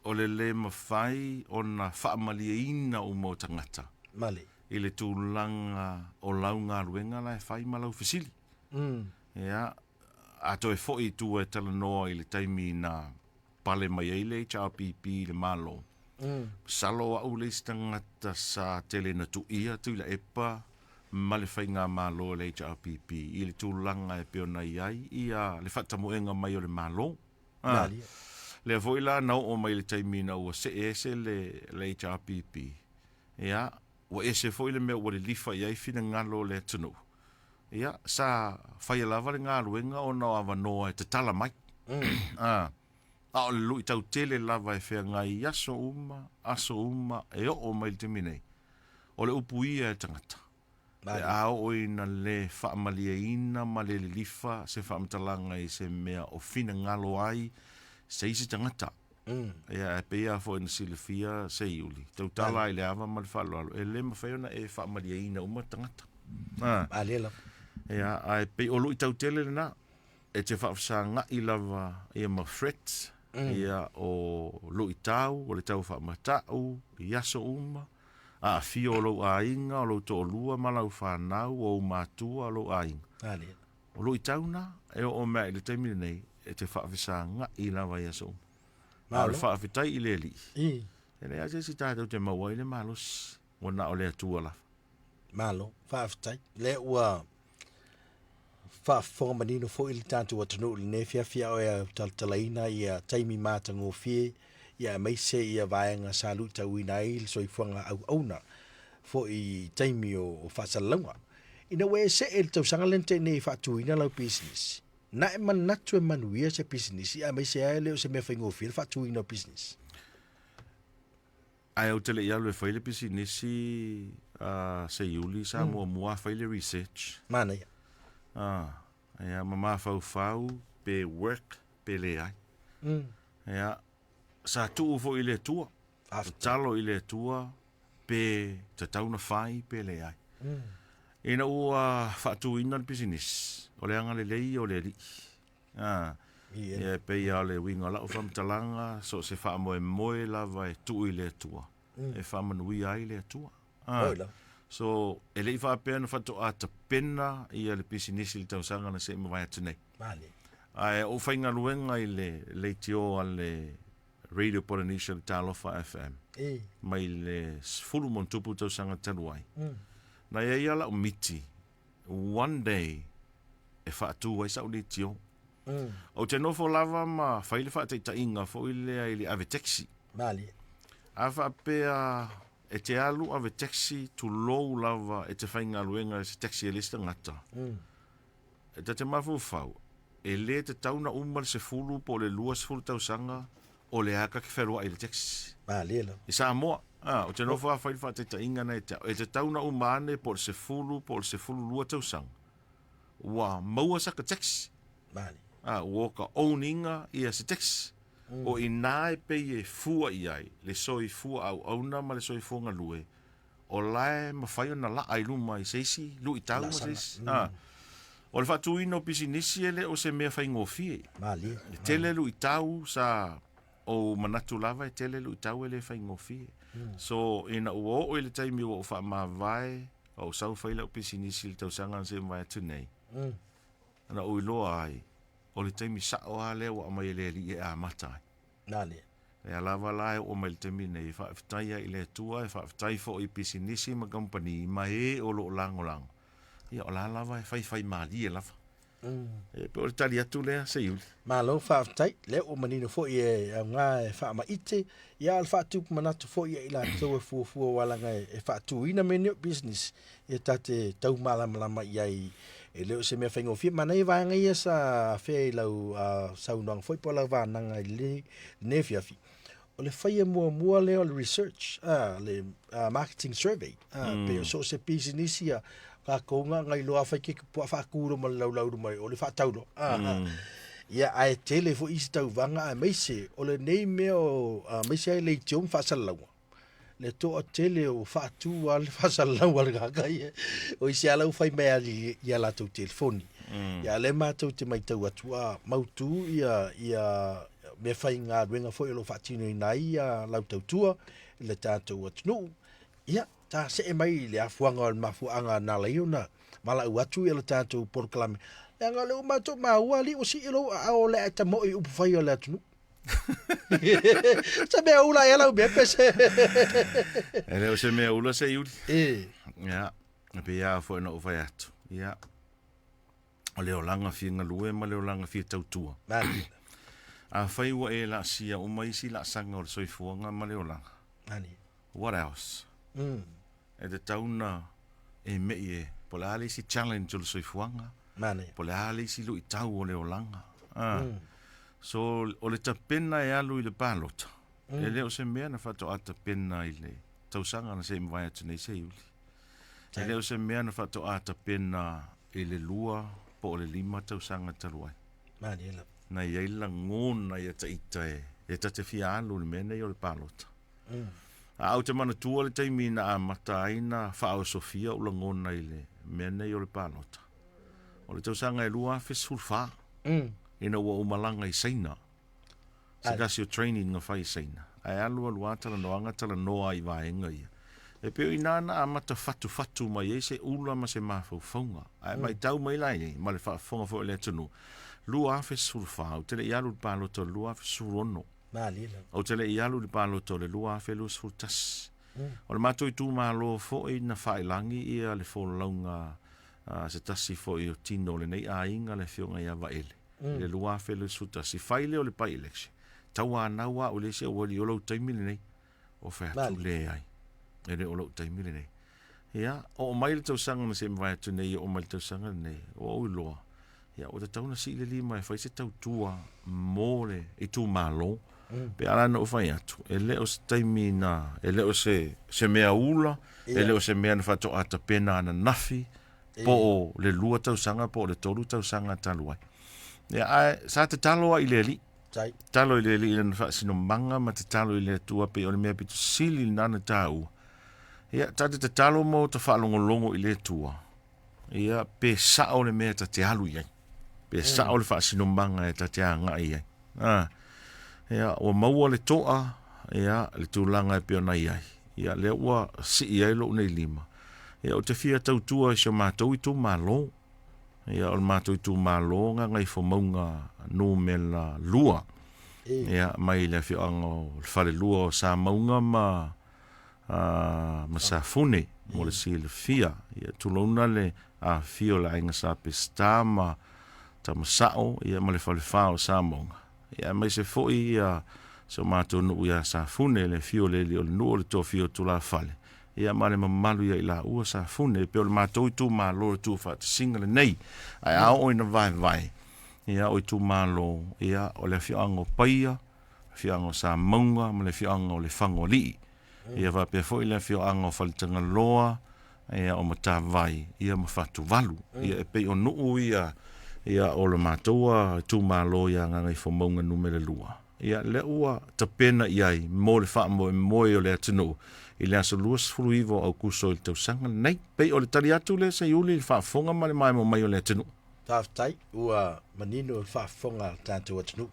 o le lē mafai ona faamalieina uma o tagata Male. i le tulaga o lau galuega la e fai ma lau fesili. Ia, a toe foi i tua e talanoa i le taimi na pale mai ai le HRPP i le Malo, masalo o au le isi tagata sa tele na tuia Tuilaepa ma le faigamalo a le HRPP i le tulaga e pei ona i ai ia le faatamoega mai o le Malo. A, lea foi la na oo mai i le taimi ina ua see ese le, le HRPP, ia, ua ese foi le mea ua lilifa i ai finagalo o le atunuu. Ia, sa faia lava le galuega ona o avanoa e tatala mai. A, a o le luitau tele lava e feagai i aso uma, aso uma e oo mai i le taimi nei, o le upu ia e tagata. Pe a oo ina le faamalieina ma le lilifa se faamatalaga i se mea o finagalo ai se isi tagata. Ia, e pei lava foi ona silafia Seiuli, tautala ai i le ava ma le faaaloalo, e le mafai ona e faamalieina uma tagata. Malie lava. Ia, ae pei o luitau tele lena, e te faafesagai lava ia ma threats, ia o luitau, o le tau faamatau i aso uma, aafia o lou aiga, o lou toalua ma lau fanau, o ou matua, o lou aiga. Malie. O luitau na, e oo mai i le taimi lenei, e te faafesagai lava i aso uma. A o le faafetai i le Alii, e leai lava se isi tatou te maua ai le malosi, ua na o le Atua lava. Malo, faafetai. Lea ua faafofoga manino foi le tatou atunuu i lenei afiafi a o e talatalaina ia taimi matagofie ia aemaise ia vaega sa luitauina ai le soifuaga auauna foi i taimi o faasalalauga. Ina ua e see i le tausaga lea na tea nei e faatuina lau pisinisi, na e manatu e manuia se pisinisi aemaise lava e le o se mea faigofie le faatuina o pisinisi? Ae ou te le i alu e fai le pisinisi a Seiuli, sa muamua fai le research. Manaia. Ah, Ia, ma mafaufau pe work pe leai. Ia, sa tuu foi i le Atua. Tatalo i le Atua pe tatau na fai pe leai. Ina ua faatuina le pisinisi, o le agalelei ia o le Alii. A, ia e pei lava o le uiga o lau faamatalaga, so o se faamoemoe lava e tuu i le Atua, e faamanuia ai le Atua. A, so, e le i faapea na faatoa tapena ia le pisinisi i le tausaga na se i mavae atu nei. Ae ou faigaluega i le leitio a le Radio Polynesia le Talofa FM mai le 10 ma ona tupu tausaga talu ai. Na i ai lava lau miti, one day e faatu ai sau leitio. Ou te nofo lava ma fai le faataitaiga foi lea i le ave taxi. A faapea e te alu ave taxi, tulou lava e te faigaluega i se taxi a le isi tagata, E ta te mafaufau, e le tatau ona uma le 10 po o le 20 tausaga o lea ta te fealuai i le taxi. Malie lava. I Samoa, a, ou te nofo lava fai le faataitaiga lena ia te au, e tatau ona uma ane po o le 10 po o le 12 tausaga ua maua saka taxi. Malie. A, ua ka own ina ia se taxi. O i ina e pei e fua i ai le soifua auauna ma le soifua galue o la e mafai ona laa i luma i se isi luitau ma se isi. A. O le faatuina o pisinisi e le o se mea faigofie. Malie. E tele luitau sa ou manatu lava e tele luitau e le faigofie. So ina ua oo i le taimi ua ou faamavae, ou sau fai lau pisinisi i le tausaga na se i mavae atu nei, na ou iloa ai, o le taimi sao lava lea ua aumai e le Alii e amata ai. Malie. Lea lava la e oo mai i le taimi nei, e faafetai ai i le Atua, e faafetai foi i pisinisi ma kamupani ma e o lo o lagolago, ia o la lava e faifai malie lava. E pei o le tali atu lea, Seiuli. Malo faafetai, lea ua manino foi e aoga e faamaite, ia a o le faatupu manatu foi ia i latou e fuafua aua leaga e faatuina mea nei o business, ia ta te tau malamalama i ai e le o se mea faigofie. Manaia vaega ia sa afea i lau saunoaga foi po o lau vanaga i lenei afiafi. O le faia muamua lea o le research, le marketing survey, pei o so o se pisinisi ia, tatou na na iloa fai ke pua faatu ma le laulau mai o le faatau loa. Ia ae tele foi isi tauvaga aemaise o lenei mea o aemaise ai leitio ma faasalalauga. Le toatele o faatu lava le faasalalau a le tagata ia, o isi lava la ua fai mai lava i a latou telefoni. Ia a o lea matou te matau atu a mautu ia ia mea faigaluega foi o lo o faatinoina ai ia lau tautua i le tatou atunuu. Ia, ta see mai i le afuaga o le mafuaaga na ala ai ona valaau atu ia le tatou polokalame. Leaga o lea ua matou maua alii ua sii lou aao o le a e tamoe i upufai o le atunuu. Se mea ula ea lau mea pe se. E le o se mea ula Seiuli. E. Ia, e pei lava foi ona ou fai atu. Ia, o le olaga fia galue ma le olaga fia tautua. Mani. Afai ua e laasia uma isi laasaga o le soifuaga ma le olaga. Mani. What else? E tatau na e mei e, po o le a le isi challenge o le soifuaga, Mani. po o le a le isi luitau o le olaga. Ah. So, o le tapena e alu i le palota, e le o se mea na faatoa tapena i le tausaga na se i mavae atu nei Seiuli. E le o se mea na faatoa tapena i le 2 po o le 5 tausaga talu ai. Mani lava. Na i ai lagona ia ta ita e ta te fia alu i le mea nei o le palota. A ou te manatua le taimi na amata ai na faaosofia ou lagona i le mea nei o le palota. O le tausaga e 2014, ina ua ou malaga i Saina. Se tasi o training na fai i Saina. Ae alu alu lava talanoaga talanoa i vaega ia. E pei o i ina na amata fatufatu mai ai se ula ma se mafaufauga. Ae matau mai la i ai, ma le faafofoga foi a le atunuu, 2014, ou te le i alu i le palota o le 2016. Malie lava. Ou te le i alu i le palota o le 2021. O le matou itumalo foi na faailagi ia le folauga a se tasi foi o tino o lenei aiga le afioga ia Vaele i le 2021. Fai lea o le by-election, tauanau lava au i le isi auali, o lou taimi lenei. O fai atu, leai, e le o lou taimi lenei. Ia, oo mai le tausaga na se i mavae atu nei, oo mai le tausaga lenei, ua ou iloa, ia ua tatau ona sii le lima e fai se tautua mo le itumalo. Pe a la na ou fai atu, e le o se taimi na, e le o se, se mea ula, e le o se mea na faatoa tapena ananafi, Po o le 2 tausaga po o le 3 tausaga talu ai. Ia, ae sa tatalo ai i le Alii. Tatalo i le Alii i lana faasinomaga ma tatalo i le Atua pei o le mea pito sili lena na taua. Ia, ta te tatalo ma ta faalogologo i le Atua. Ia, pe sao le mea ta te alu i ai. Pe sao le faasinomaga e ta te agai i ai. Ah, ia, ua maua le toa, ia, le tulaga e pei ona i ai. Ia, lea ua sii ai lou nei lima. Ia, ou te fia tautua i si o matou itumalo. Ia, o le matou itumalo Gagaifomauga numera 2. Ia, mai le afioaga o le Falelua o Samauga ma ma Safune mo le silafia. Ia, tulouna le afifio o le aiga Sa Peseta ma Tamasao, ia, ma le Falefa o Samauga. Ia, aemaise foi ia si o matou nuu ia Safune, le afio o le alii o le nuu o le toafia o Tulafale, ia, ma le mamalu ia i laua Safune. E pei o le matou itumalo le tuufaatasiga lenei. Ae a oo ina vaevae, ia, o itumalo, ia, o le afioaga o Paia, afioaga o Samauga ma le afioaga o Lefagoalii. Ia faapea foi le afioaga o Faletagaloa, ia o Matavai, ia ma Fatuvalu. Ia e pei o nuu ia ia o le matou itumalo ia Gagaifomauga numera 2. Ia lea ua tapena i ai mo le faamoemoe o le atunuu i le aso 29 o Aukuso i le tausaga lenei. Pei o le tali atu lea Seiuli i le faafofoga ma le maemo mai o le atunuu. Faafetai, ua manino le faafofoga a le tatou atunuu.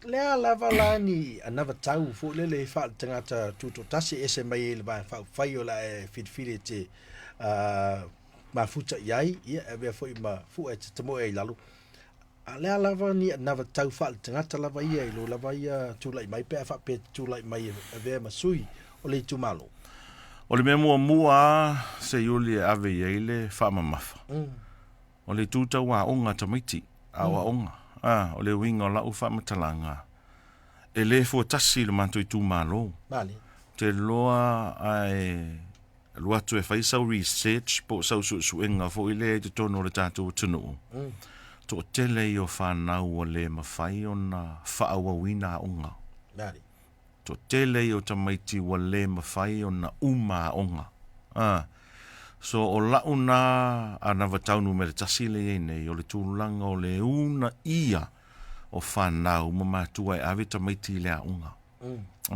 O le a lava la ni anavatau foi lele e faaletagata tutoatasi e ese mai ai i le Vaega Faaupufai o le a e filifili e te mafuta i ai, ia e avea foi ma fua e te tamoe ai i lalo. A o le a lava ni anavatau faaletagata lava ia i lou lava ia tulai mai pe a faapea e te tulai mai e avea ma sui o le itumalo? O le mea muamua lava Seiuli e ave i ai le faamamafa, O le itu tau aoga a tamaiti, aoaoga. A, o le uiga o lau faamatalaga, e le fuatasi i lo matou itumalo. Male. Ou te iloa ae alu atu e fai sau research po o sau suesuega foi lea i totonu o le tatou atunuu, toatele ia o fanau ua le mafai ona faaauauina aoga. Male. Toatele ia o tamaiti ua le mafai ona uma aoga. A. So o lau na anavatau numera tasi lea i ai nei, o le tulaga o le uunaia o fanau ma matua e ave tamaiti i le aoga.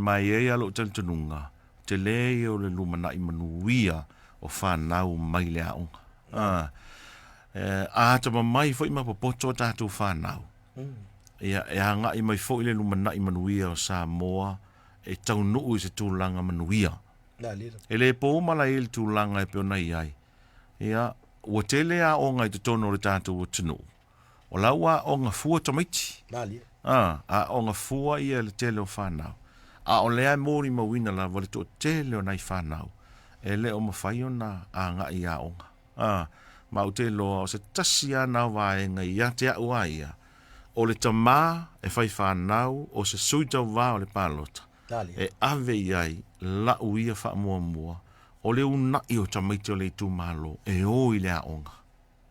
Ma e i ai lava lou talitonuga, tele ia o le lumanai manuia o fanau mai le aoga. A. A atamamai foi ma popoto a tatou fanau, Ia, e agai mai foi le lumanai manuia o Samoa e taunuu i se tulaga manuia. E le po uma la i le tulaga e pei ona i ai. Ia, ua tele aoga i totonu o le tatou atunuu. O la ua aoga fua tamaiti. A, aoga fua ia le tele o fanau. A o lea e molimauina lava le toatele o nai fanau e le o mafai ona agai i aoga. Ā, ma ou te iloa o se tasi lava na o vaega ia te au a ia, o le tamā e fai fanau o se sui tauva o le palota, e ave i ai la'u ia faamuamua o le una'i o tamaiti o le itumalo e o i le aoga.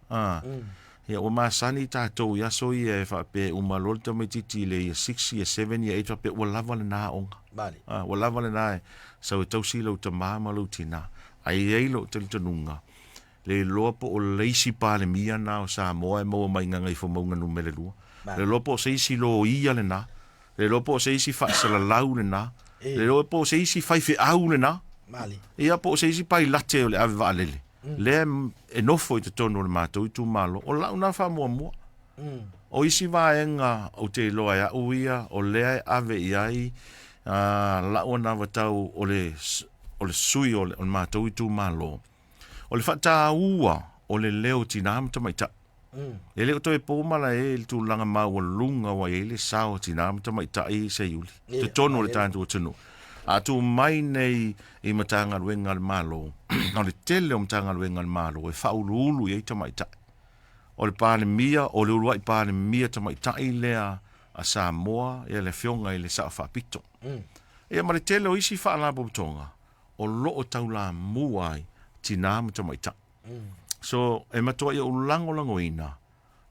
Ā, ia ua masani tatou i aso ia e faapea e uma loa le tamaitiiti i le year six, year seven, year eight faapea ua lava lena aoga. Ā, ua lava lena e sau e tausi lou tamā ma lou tinā. Ae i ai lou talitonuga, le iloa po o le isi Palemia na o Samoa e maua mai Gagaifomauga numera 2. Le iloa po o se isi loia lena, le iloa po o se isi faasalalau lena, le iloa po o se isi faifeau lena, ia po o se isi pailate o le ave vaalele, lea e nofo i totonu o le matou itumalo. O lau na faamuamua. O isi vaega ou te iloa e au ia, o lea e ave i ai lau anavatau o le, o le sui o le, o le matou itumalo, o le faataua o le leo o tinā ma tamaitai. E le o toe po malae i le tulaga maualuga ua i ai le sao o tinā ma tamaitai i Seiuli, i totonu o le tatou atunuu. A tu mai nei i Matagaluega a le Malo, o le tele o Matagaluega a le Malo e faauluulu i ai tamaitai. O le Palemia, o le uluai Palemia tamaitai lea a Samoa, ia le Afioga i le Sao Faapito. Ia ma le tele o isi faalapotopotoga o lo o taulamua ai tinā ma tamaitai. So, e matuai ou lagolagoina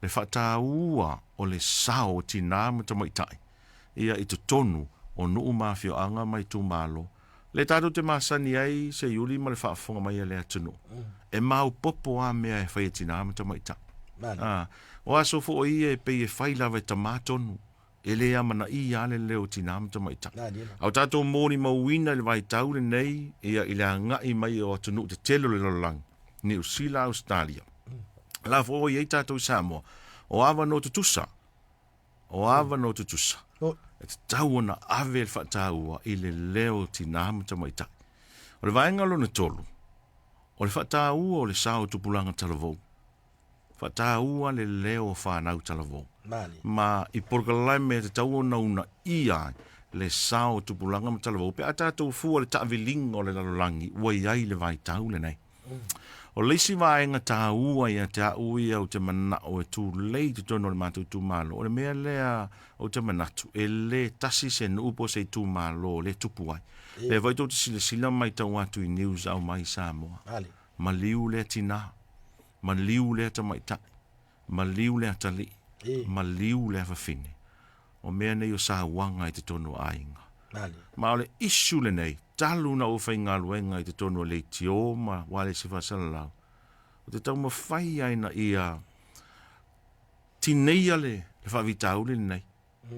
le faataua o le sao o tinā ma tamaitai ia i totonu o nuu ma afioaga ma itumalo. Lea tatou te masani ai Seiuli ma le faafofoga mai a le atunuu, e maopoopo lava mea e fai e tinā ma tamaitai. A, o aso foi ia e pei e fai lava e tamā tonu, e le amanaia lava le leo o tinā ma tamaitai. A o tatou molimauina i le vaitau lenei, ia, i le agai mai o atunuu tetele o le lalolagi, Niu Sila, Ausetalia, la foi ua i ai tatou i Samoa, o avanoa tutusa, O avanoa tutusa e tatau ona ave le faataua i le leo o tinā ma tamaitai. O le vaega lona tolu, o le faataua o le sao o tupulaga talavou. Faataua le leo o fanau talavou. Ma i polokalame e tatau ona uunaia ai le sao o tupulaga ma talavou pe a tatou fua i le taaviliga o le lalolagi ua i ai le vaitau lenei. O le isi vaega taua ia te au ia ou te manao e tulei i totonu o le matou itumalo, o le mea lea ou te manatu e le tasi se nuu po o se itumalo o lea e tupu ai. O lea foi tou te silasila ma matau atu i news aumai i Samoa. Maliu lea tinā, maliu lea tamaitai, maliu lea atalii, maliu lea fafine. O mea nei o sauaga i totonu o aiga. Ma o le issue lenei, talu na ou faigaluega i totonu o leitio ma ualesi faasalalau, ou te taumafai lava ina ia tineia le faavitauli lenei.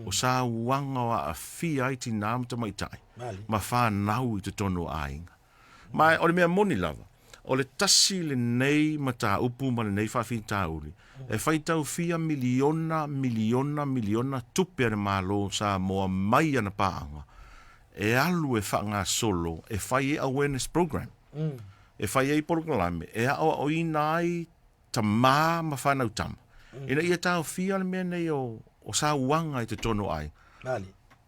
O sauaga o aafia ai tinā ma tamaitai ma fanau i totonu o aiga. Ma o le mea moni lava, o le tasi lenei mataupu ma lenei faafitauli e faitau fia miliona, miliona, miliona tupe a le Malo o Samoa mai ana paaga e alu e faagasolo e fai ai awareness program, e fai ai polokalame e aoaoina ai tamā ma fanau tama, ina ia taofia le mea nei o sauaga i totonu o aiga.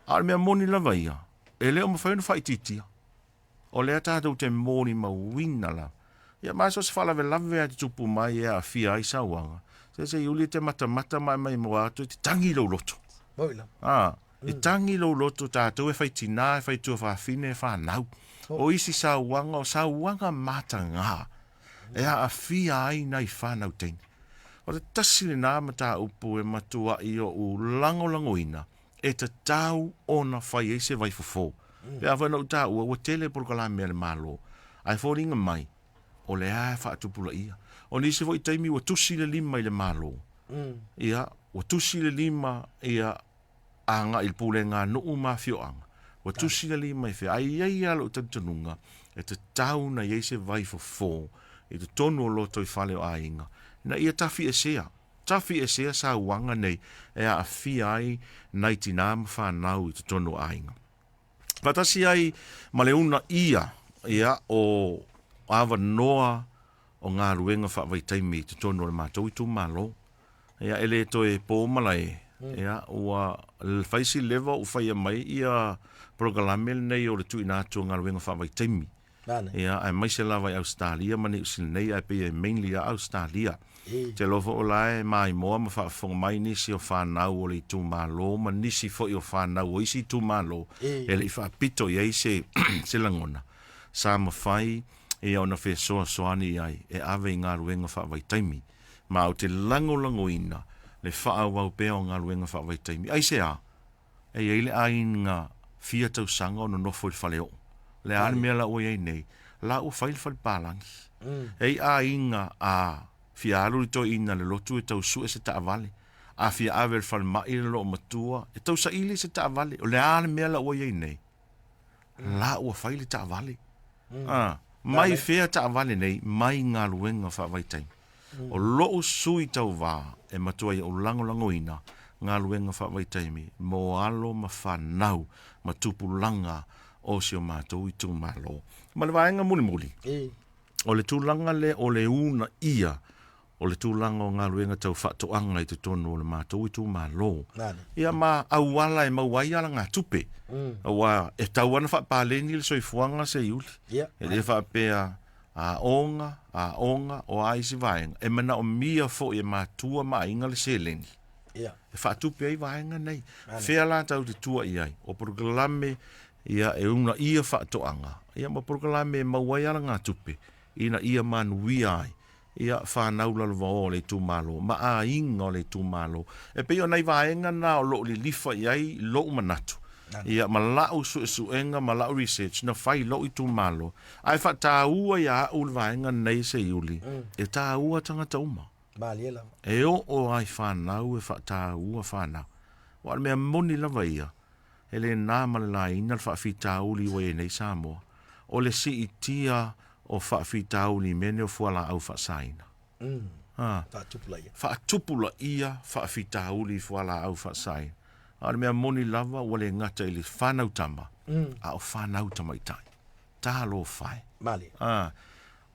A o le mea moni lava ia, e le o mafai ona faaitiitia. O lea tatou te molimauina lava. Ia ma so o se faalavelave lava e tutupu mai e aafia ai sauaga, se Seiuli e te matamata ma e maimoa atu e te tangi lou loto. A, e tangi lou loto tatou e fai tinā, e fai tuafafine, e fanau. O isi sauaga, o sauaga matagā e aafia ai nai fanau teine. O le tasi lenā mataupu e matuai ou lagolagoina e tatau ona fai ai se vaifofo. Pe a foi na ou taua ua tele polokalame a le Malo, ae foliga mai o lea e faatupulaia. O nisi foi taimi ua tusi le lima i le Malo, ia, ua tusi le lima ia agai i le pulega a nuu ma afioaga, ua tusi le lima i fea. Ae i ai lava lou talitonuga e tatau ona i ai se vaifofo i totonu o lotoifale o aiga ina ia tafiesea Tafiesea sauaga nei e aafia ai nai tinā ma fanau i totonu o aiga. Faatasi ai ma le uunaia ia o avanoa o galuega faavaitaimi i totonu o le matou itumalo. Ia e le toe po malae, ia ua fai si leva o ou faia mai ia polokalame lenei o le tuuina atu o galuega faavaitaimi. Ia, aemaise lava i Ausetalia ma Niu Sila nei, ae pei e mainly lava Ausetalia. Ou te iloa foi o la e maimoa ma faafofoga mai nisi o fanau o le itumalo ma nisi foi o fanau o isi itumalo e le i faapito i ai se, se lagona sa mafai ia ona fesoasoani i ai e ave i galuega faavaitaimi. Ma ou te lagolagoina le faaauau pea o galuega faavaitaimi. Aisea? E i ai le aiga fia tausaga o nonofo i le faleoo. O le a le mea la ua i ai nei? La ua fai le fale palagi. E i aiga a fia alu le toeaina i le lotu e tau sue se taavale. A fia ave i le falemai le loomatua e tau saili se taavale. O le a le mea la ua i ai nei? La ua fai le taavale. A, mai fea taavale nei? Mai galuega faavaitaimi. O lou sui tauva e matua i ou lagolagoina galuega faavaitaimi mo alo ma fanau ma tupulaga o si o matou itumalo. Ma le vaega mulimuli, o le tulaga lea o le uunaia o le tulaga o galuega tau faatoaga i totonu o le matou itumalo. Ia ma auala e maua ai alagatupe. Aua e tatau lava ona faapaleni le soifuaga Seiuli. E le faapea aoga, aoga, o a isi vaega, e manaomia foi e matua ma aiga le seleni e faatupe ai vaega nei. Fea la tatou te tua i ai? O polokalame ia e uunaia faatoaga, ia ma polokalame e maua ai alagatupe ina ia manuia ai ia fanau lalovaoa o le itumalo ma aiga o le itumalo. E pei o nai vaega na o lo o lilifa i ai lou manatu. Ia, ma la'u su'esu'ega ma la'u research na fai i lo'u itumalo, ae fa'atāua iā a'u le vaega lenei Seiuli, e tāua tagata uma. Malie lava. E oo lava i fanau e fa'atāua fanau. Aua o le mea moni lava ia, e le na ma le laina le fa'afitauli ua i ai nei Samoa, o le si'itia o fa'afitauli i mea nei o fuala'au fa'asaina. A. Faatupulaia. Faatupulaia faafitauli i fualaau faasaina. A o le mea moni lava ua le gata i le fanau tama, a o fanau tamaitai. Talofa e. Malie. A.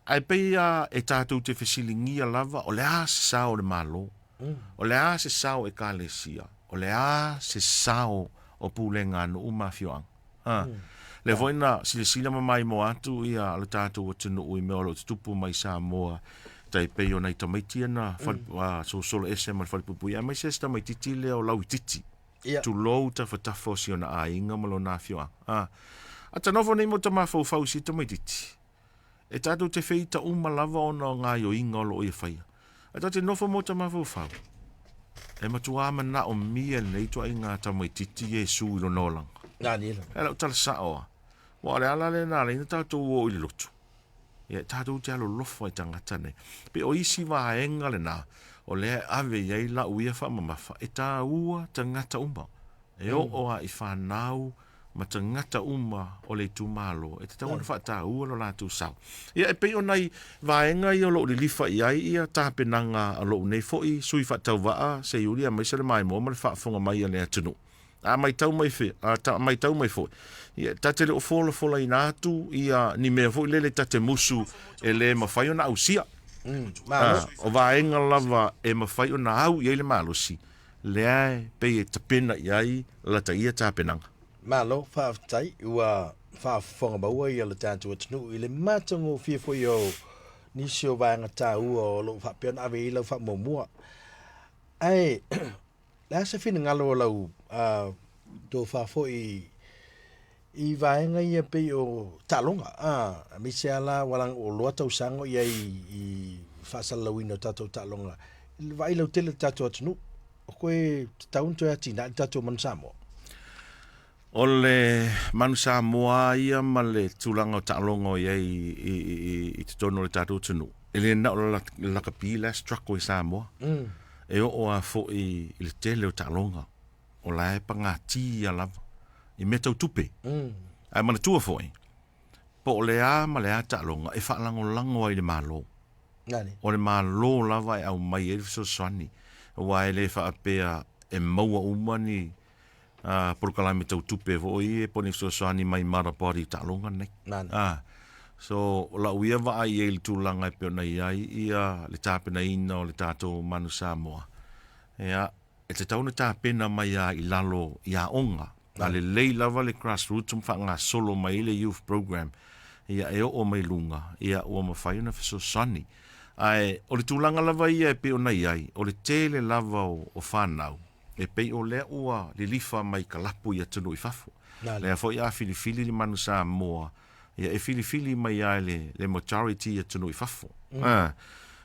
Ae pei a e tatou te fesiligia lava o le a se sao o le Malo, o le a se sao o Ekalesia, o le a se sao o pulega a nuu ma afioaga. A. Lea foi na silasila ma maimoa atu ia lo tatou atunuu i mea o lo o tutupu mai Samoa, tai pei o nai tamaiti ia na fale, sosolo ese ma le falepuipui, aemaise si tamaititi lea o Lauititi. Ia. Tulou tafatafa o si ona aiga ma lona afioaga. A. A ta nofo nei mo ta mafaufau i si tamaititi, e tatou te feita uma lava ona o gaioiga o lo o ia faia. Ae ta te nofo mo ta mafaufau, e matuā manaomia e lenei ituaiga tamaititi Iesu i lona olaga. Nani la. E lau tala sa'o a. Ua o le ala lea na ala ai ona tatou o i le lotu. Ia, tatou te alolofa i tagata nei. Pe o isi vaega lena, o lea e ave i ai la'u ia faamamafa, e tāua tagata uma. E oo a i fanau ma tagata uma o le itumalo e tatau ona faataua lo latou sao. Ia, e pei o nai vaega ia o lo o lilifa i ai ia tapenaga a lou nei foi sui faatauvaa Seiuli aemaise le maimoa ma le faafofoga mai a le atunuu. A matau mai fe, a ta, matau mai foi, ia, ta te le o folafolaina atu ia ni mea foi lele ta te musu e le mafai ona ausia. Malo. O vaega lava e mafai ona au i ai le malosi, lea e pei e tapena i ai lata ia tapenaga. Malo, faafetai, ua faafofoga maua ia le tatou atunuu i le matagofie foi o nisi o vaega taua o lo o faapea ona ave i ai lau faamuamua. Ae le a se finagalo o lau tofa foi i vaega ia pei o taaloga, aemaise lava la ua laga ua loa tausaga o i ai i faasalalauina o tatou taaloga, i le vaai lautele o le tatou atunuu, o koe tatau ona toe atinae le tatou Manu Samoa. O le Manu Samoa ia ma le tulaga o taaloga o i ai i totonu o le tatou atunuu, e le na o le lakapi la e struggle i Samoa. E oo lava foi i le tele o taaloga o la e pagatia lava i mea tau tupe. Ae manatua foi, po o le a ma le a taaloga e faalagolago ai i le Malo. O le Malo lava e aumai ai le fesoasoani, aua e le faapea e maua uma ni polokalame tau tupe foi ia po o ni fesoasoani mai mother body i taaloga nei. So, o lau ia vaai i ai i le tulaga e pei ona i ai ia le tapenaina o le tatou Manu Samoa, ia, e tatau ona tapena mai lava i lalo i aoga. A lelei lava le grassroots ma faagasolo mai ai le youth program, ia e oo mai luga, ia ua mafai ona fesoasoani. Ae o le tulaga lava ia e pei ona i ai, o le tele lava o fanau, e pei o lea ua lilifa mai kalapu i atunuu i fafo. Lea foi a filifili le Manu Samoa, ia e filifili mai lava e le, le majority i atunuu i fafo.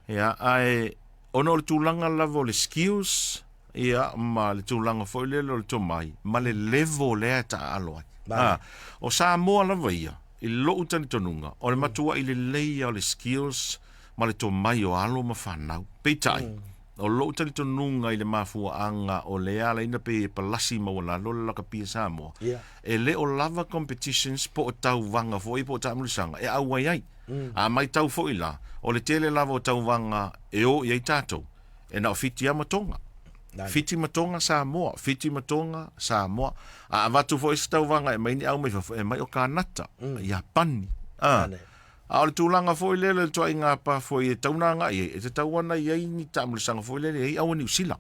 Ia, ae ona o le tulaga lava o le skills, ia, ma le tulaga foi lele o le tomai, ma le level lea e taaalo ai. O Samoa lava ia, i lou talitonuga, o le matuai lelei ia o le skills ma le tomai o alo ma fanau. Peitai, o lou talitonuga i le mafuaaga o lea ala ai na pei e palasi maualalo le lakapi a Samoa, e le o lava competitions po o tauvaga foi po o taamulisaga e auai ai. A matau foi la, o le tele lava o tauvaga e o i ai tatou, e na o Fiti lava ma Tonga. Fiti ma Tonga, Samoa, Fiti ma Tonga, Samoa. A avatu foi se tauvaga e aumai ni au mai fafo, e aumai o Kanata, Iapani. A o le tulaga foi lele o le ituaiga pa foi e tatau ona agai i ai, e tatau ona i ai ni taamulisaga foi lele e i ai au a Niu Sila.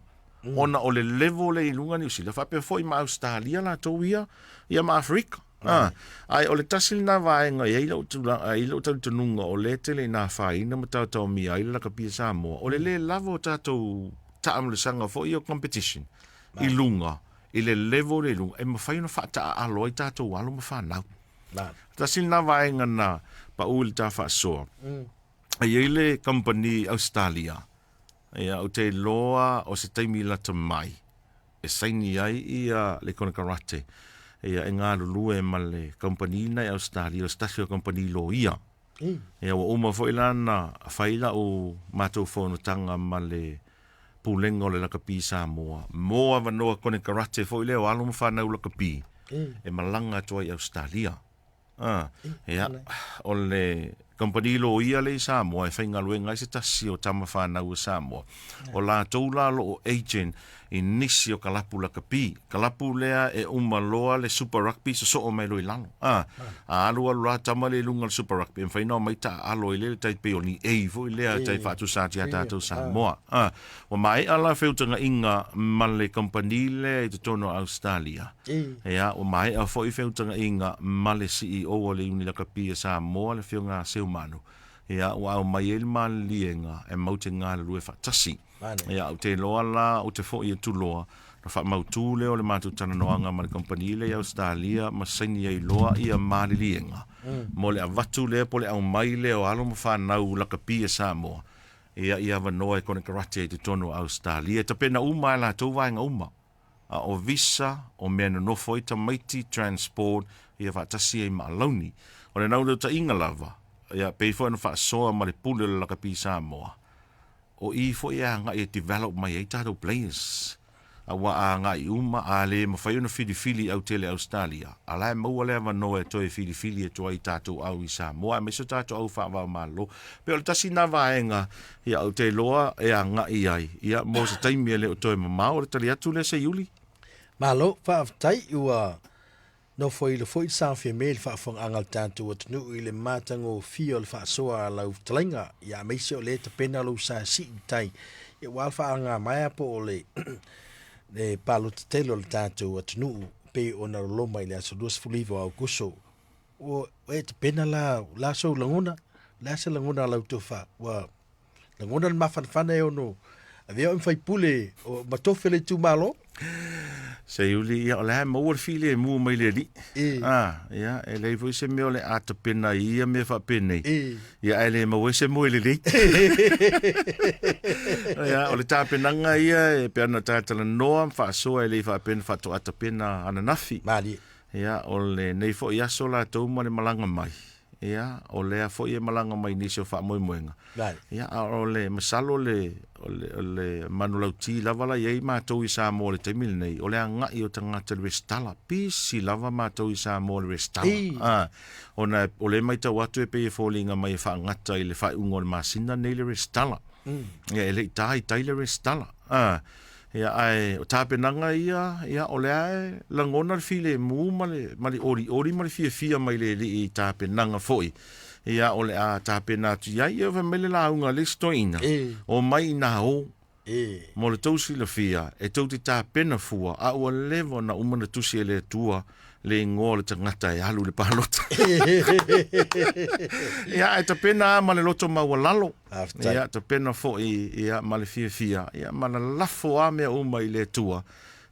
Ona o le level lea i luga Niu Sila, faapea foi ma Ausetalia latou ia, ia ma Aferika. Ae o le tasi lena vaega e i ai lou tulaga, e i ai lou talitonuga o lea e tele ina afaina ma taotaomia ai le lakapi a Samoa, o le le lava o tatou taamulisaga foi ia o competition i luga, i le level lea i luga, e mafai ona faataaalo ai tatou alo ma fanau. Tasi lena vaega na pau i le ta faasoa. E i ai le kamupani i Ausetalia, ia, ou te iloa o se taimi lata mai e saini ai ia le konekarate. Ia, e galulue ma le kamupani lena i Ausetalia, o se tasi o kamupani loia. Ia, ua uma foi la ona fai lau matou fonotaga ma le Pulega o le Lakapi Samoa mo avanoa konekarate foi lea o alo ma fanau lakapi e malaga atu ai i Ausetalia. A, ia, o le kamupani loia lea i Samoa e faigaluega ai se tasi o tama fanau a Samoa. O latou la o lo o agent i nisi o kalapu lakapi. Kalapu lea e uma loa le Super Rugby sosoo mai loa i lalo. A, a alu alu la tama lea i luga o le Super Rugby, e mafai ona omai taaalo ai lea le tai pei o ni A foi lea tai faatusa atu ia tatou Samoa. A, ua maea la feutagaiga ma le kamupani lea i totonu o Ausetalia. Ia, ua maea foi feutagaiga ma le CEO o le Iuni Lakapi a Samoa, le Afioga a Seumanu. Ia, ua aumai ai le maliliega e mau te galulue faatasi. Ia, ou te iloa la, ou te foi atu loa, ona faamautu lea o le matou talanoaga ma le kamupani lea i Ausetalia ma saini ai loa ia maliliega mo le avatu lea po o le aumai lea o alo ma fanau lakapi a Samoa ia i avanoa e konekarate ai i totonu o Ausetalia. E tapena uma lava e latou vaega uma, a o visa, o mea e nonofo ai tamaiti, transport, ia faatasi ai ma alauni. O le naunautaiga lava, ia pei foi ona faasoa ma le pule o le lakapi Samoa, O i foi e agai e develop mai ai tatou players. Aua a agai uma, a le mafai ona filifili i autele Australia, a la e maua le avanoa e toe filifili atu ai i tatou au i Samoa aemaise o tatou au faavaomalo. Pei o le tasi lena vaega ia ou te iloa e agai ai ia mo se taimi e le o toe mamao. O le tali atu lea Seiuli. Malo, faafetai ua Nofoilo foi le saofiamē i le faafofogaaga a le tatou atunuu i le matagofie o le faasoa a lau fetalaiga, ia aemaise o lea e tapena lou sa sii i tai aua le faaagamaea po o le le palota tele o le tatou atunuu pei ona loloma i le aso 29 o Aokuso. Ua e tapena la, o le a sou lagona? O le a se lagona a lau tofa? Ua lagona le mafanafana e ono avea oe ma faipule o matofe le itumalo? Seiuli, ia o le a e maua le filemu mai le Alii. E. Ah, ia, e leai foi se mea o le a tapena ai ia mea faapenei. E. Ia ae le maua ai se moe lelei. Ia, o le tapenaga ia e pei ona ta talanoa ma faasoa e le i faapea na faatoa tapena ananafi. Malie. Ia, o lenei foi aso latou ma le malaga mai. Ia, o lea foi e malaga mai nisi o faamoemoega. Ia, a o le masalo le, o le, o le manulauti lava la i ai matou i Samoa i le taimi lenei, o le agai o tagata i le resitala. Pisi lava matou i Samoa i le resitala. Ah, ona o lea e matau atu e pei e foliga mai e faagata i le faaiuga o le masina lenei le resitala. Ia, e le i ta i tai le resitala. Ah, Ia, ae o tapenaga ia, ia, o lea e lagona le filemu ma le, ma le olioli ma le fiafia mai le Alii i tapenaga foi, ia, o le a tapena atu i ai. Ia, fai mai le lauga a le isi toeaina, E. Omai inā o. E. Mo le tou silafia, e tou te tapena fua, a ua leva ona uma ona tusi e le Atua le igoa o le tagata e alu i le palota. Ia, ae tapena lava ma le loto maualalo. Faafetai. Ia, tapena foi ia, ma le fiafia, ia, ma lalafo lava mea uma i le Atua,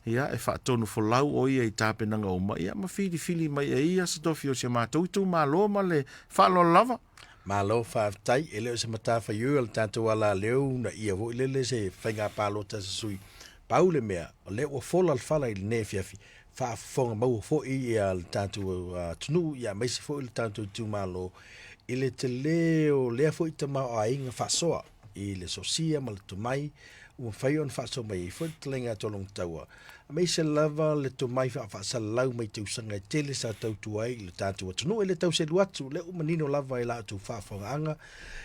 ia, e faatonu folau o Ia i tapenaga uma, ia, ma filifili mai e Ia se tofi o si a matou itumalo ma le faaaloalo lava. Malo faafetai, e le o se matafaioi o le tatou alaleo na ia foi lele se faiga palota a se sui. Pau le mea, o lea ua fola le fala i lenei afiafi, faafofoga maua foi ia le tatou atunuu ia aemaise foi le tatou itumalo i le tele o lea foi tamaoaiga faasoa i le sosia ma le tomai ua mafai ona faasoa mai ai foi le taleiga a Tologataua, aemaise lava le tomai faafaasalalau mai tausaga e tele sa tautua ai i le tatou atunuu. E le tau selu atu, o lea ua manino lava i la outou faafofogaaga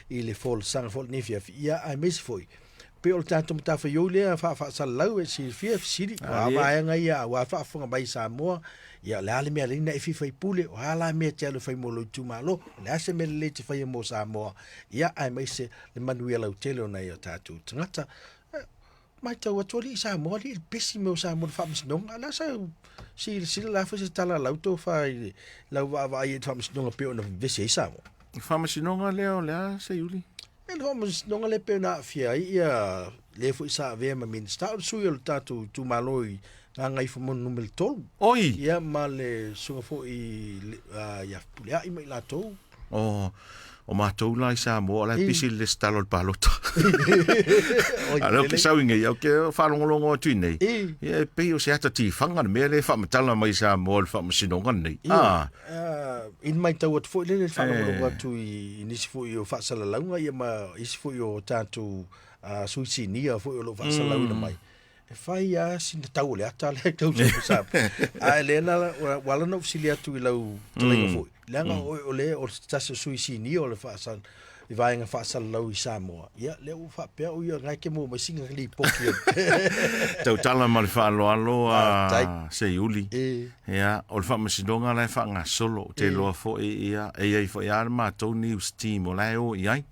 i le folasaga foi o lenei afiafi, ia aemaise foi pei o le tatou matafaioi lea faafaasalalau e silafia e fesili, o a vaega ia aua faafofoga mai Samoa, ia o le a le mea lelei na e fia faipule, o a la mea e te alu e fai mo lou itumalo, o le a se mea lelei e te faia mo Samoa, ia aemaise le manuia lautele o nai o tatou tagata. Matau atu alii Samoa, alii le pesi mea o Samoa i le faamasinoga, o le a sa silasila la foi se tala a lau tofa i lau vaavaai i le faamasinoga pei ona vevesi ai Samoa? Faamasinoga lea o le a, Seiuli? E le faamasinoga lea pei ona aafia ai ia le foi sa avea ma Minisita, o le sui o le tatou itumalo i Gagaifomauga Nu.3. Oi! Ia ma le susuga foi ia Fepuleai ma i latou. Oh. O matou la i Samoa, o la e pisi le lesitala o le palota. A lea ou te sau i nei, ou te faalogologo atu i nei, ia e pei o se ata tifaga le mea lea e faamatala mai i Samoa i le faamasinoga lenei. Ah. I le matau atu foi lele, le faalogologo atu i nisi foi o faasalalauga ia ma isi foi o tatou sui sinia foi o lo o faasalalauina mai, E fai lava sina tau o le ata lea e tau sa. Ae lea la ua ala ona ou fesili atu i lau fetalaiga foi, leaga o oe o le o se tasi o sui sinia o le faasal i vaega faasalalau i Samoa. Ia lea ua faapea o ia na e te maua mai sina lipoti. Tautala ma le faaaloalo a Seiuli. Ia, o le faamasinoga la e faagasolo, ou te iloa foi ia e i ai foi lava le matou news team o la e o i ai.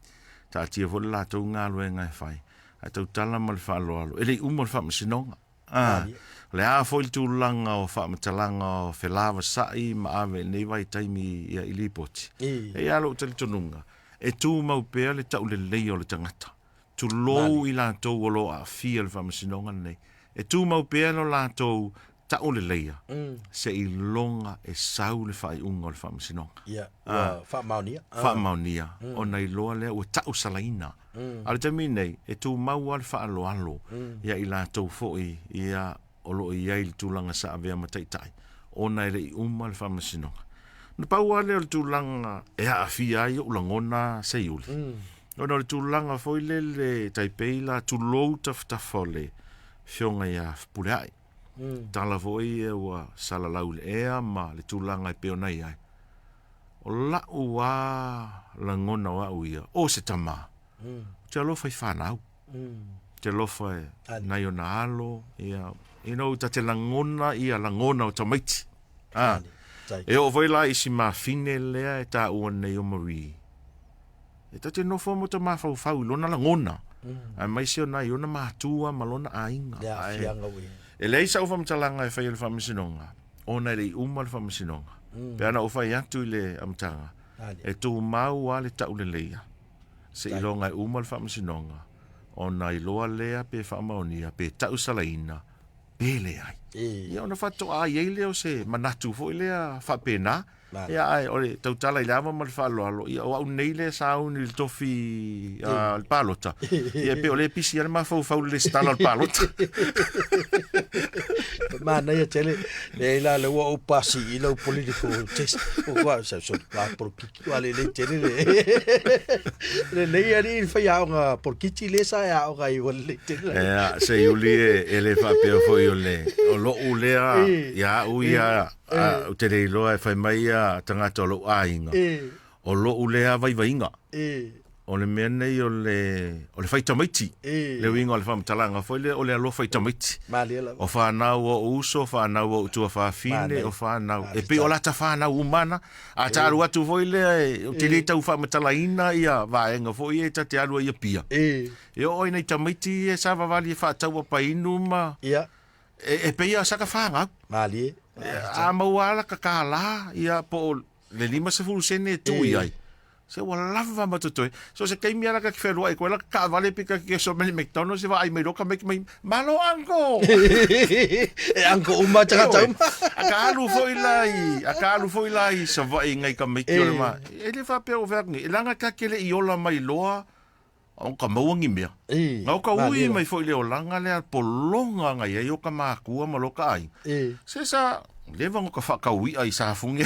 Taatia foi le latou galuega e fai. Ae tautala ma le faaaloalo, e le i uma le faamasinoga. A, o le a foi le tulaga o faamatalaga o felavasai ma ave i lenei vaitaimi ia i lipoti, e i ai lava lou talitonuga, e tumau pea le taulelei o le tagata, tulou i latou o lo o aafia i le faamasinoga lenei, e tumau pea lo latou tauleleia seiloga e sau le faaiuga o le faamasinoga. Ia, ua faamaonia. Faamaonia, ona iloa lea ua tausalaina. A o le taimi lenei, e tumau lava le faaaloalo ia i latou foi ia o lo o i ai i le tulaga sa avea ma taitai, ona e le i uma le faamasinoga. Na pau lava lea o le tulaga e aafia ai ou lagona Seiuli, ona o le tulaga foi lele e tai pei la tulou tafatafa o le Afioga ia Fepuleai. Tala foi ia ua salalau i le ea ma le tulaga e pei ona i ai. O la'u a lagona o a'u ia, o se tama, ou te alofa i fanau, ou te alofa i nai ona alo, ia, you know, ta te lagona ia lagona o tamaiti. Ah, e oo foi la i si mafine lea e taua nei o Marie, e ta te nofo ma ta mafaufau i lona lagona, aemaise o nai ona matua ma lona aiga. E leai sa'u faamatalaga e faia i le faamasinoga, ona e le i uma le faamasinoga. Pe ana ou fai atu i le amataga, e tumau lava le tauleleia seiloga e uma le faamasinoga, ona iloa lea pe faamaonia, pe tausalaina, pe leai. Ia ona faatoa i ai lea o se manatu foi lea faapena. Ia ae o le tautala i le ava ma le faaaloalo, ia o au nei lea sa sauni i le tofi o le palota, ia e pei o lea e pisi ai le mafaufau i le lesitala o le palota. Manaia tele, leai la lea ua ou pasi i lau political test. O kua, sa so la polokiki ua lelei tele le. Lelei alii le faiaoga polokiki lea sa e aoga ai ua lelei tele. Ia, Seiuli e, e le faapea foi o le, o lou lea, ia au ia, ou te le iloa e fai mai ia tagata o lou aiga, o lou lea vaivaiga. O le mea nei o le, o le fai tamaiti. Le uiga o le faamatalaga foi lea, o le alofa i tamaiti. O fanau o ou uso, o fanau o ou tuafafine, o fanau, e pei o lata fanau uma ana. A ta alu atu foi lea, ou te le tau faamatalaina ia vaega foi ia ta te alu ai i Apia. E oo ai nai tamaiti ia sa vavali e faatau apainu ma... E pei lava sa ka fanau. Malie. A maua lava laka kālā, ia, po o le 50 sene e tuu i ai. Se ua lava ma totoe. So se taimi lava ka te fealuai koe laka taavale pe ka te so mai le McDonald's e vaai mai loa ka mai mai, Malo uncle! E uncle uma tagata uma. A ka alu foi la i, a ka alu foi la i Savaii ngai tamaiti o le ma, e le faapea ua fai atu nei, leaga ta te le i ola mai loa O ka maua ni mea. Na o ka ui mai foi le olaga lea pologa ngai ai o ka makua ma lo ka aiga. Se sa leva no ka whaakau i'a i Sāfunge.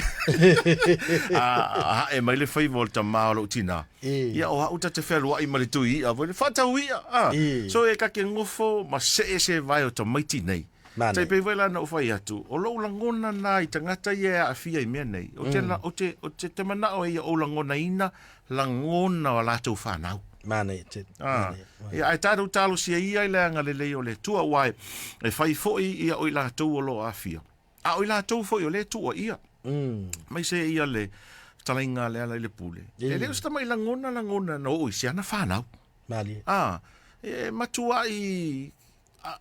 A hae mai le faiva o le tamā o lou tinā. Ia o a'u ta te fealua'i ma le tui i'a foi le whaatau i'a. So e kake ngofo ma see se vae o tamaiti nei. Tai pei foi la na ou fai atu, o lou lagona na i tagata ia e aafia i mea nei, o te, o te, o te, te manao e ia ou lagonaina lagona o a latou fanau. Manaia tele. Ah, ia, ae tatou talosia ia i le agalelei o le Atua, aua e fai foi ia o i latou o lo o aafia, a o i latou foi o lea e tuuaia. Aemaise ia le fetalaiga a Lealailepule. E le o se tamai lagona lagona na oo i se ana fanau. Malie. Ah, e matuai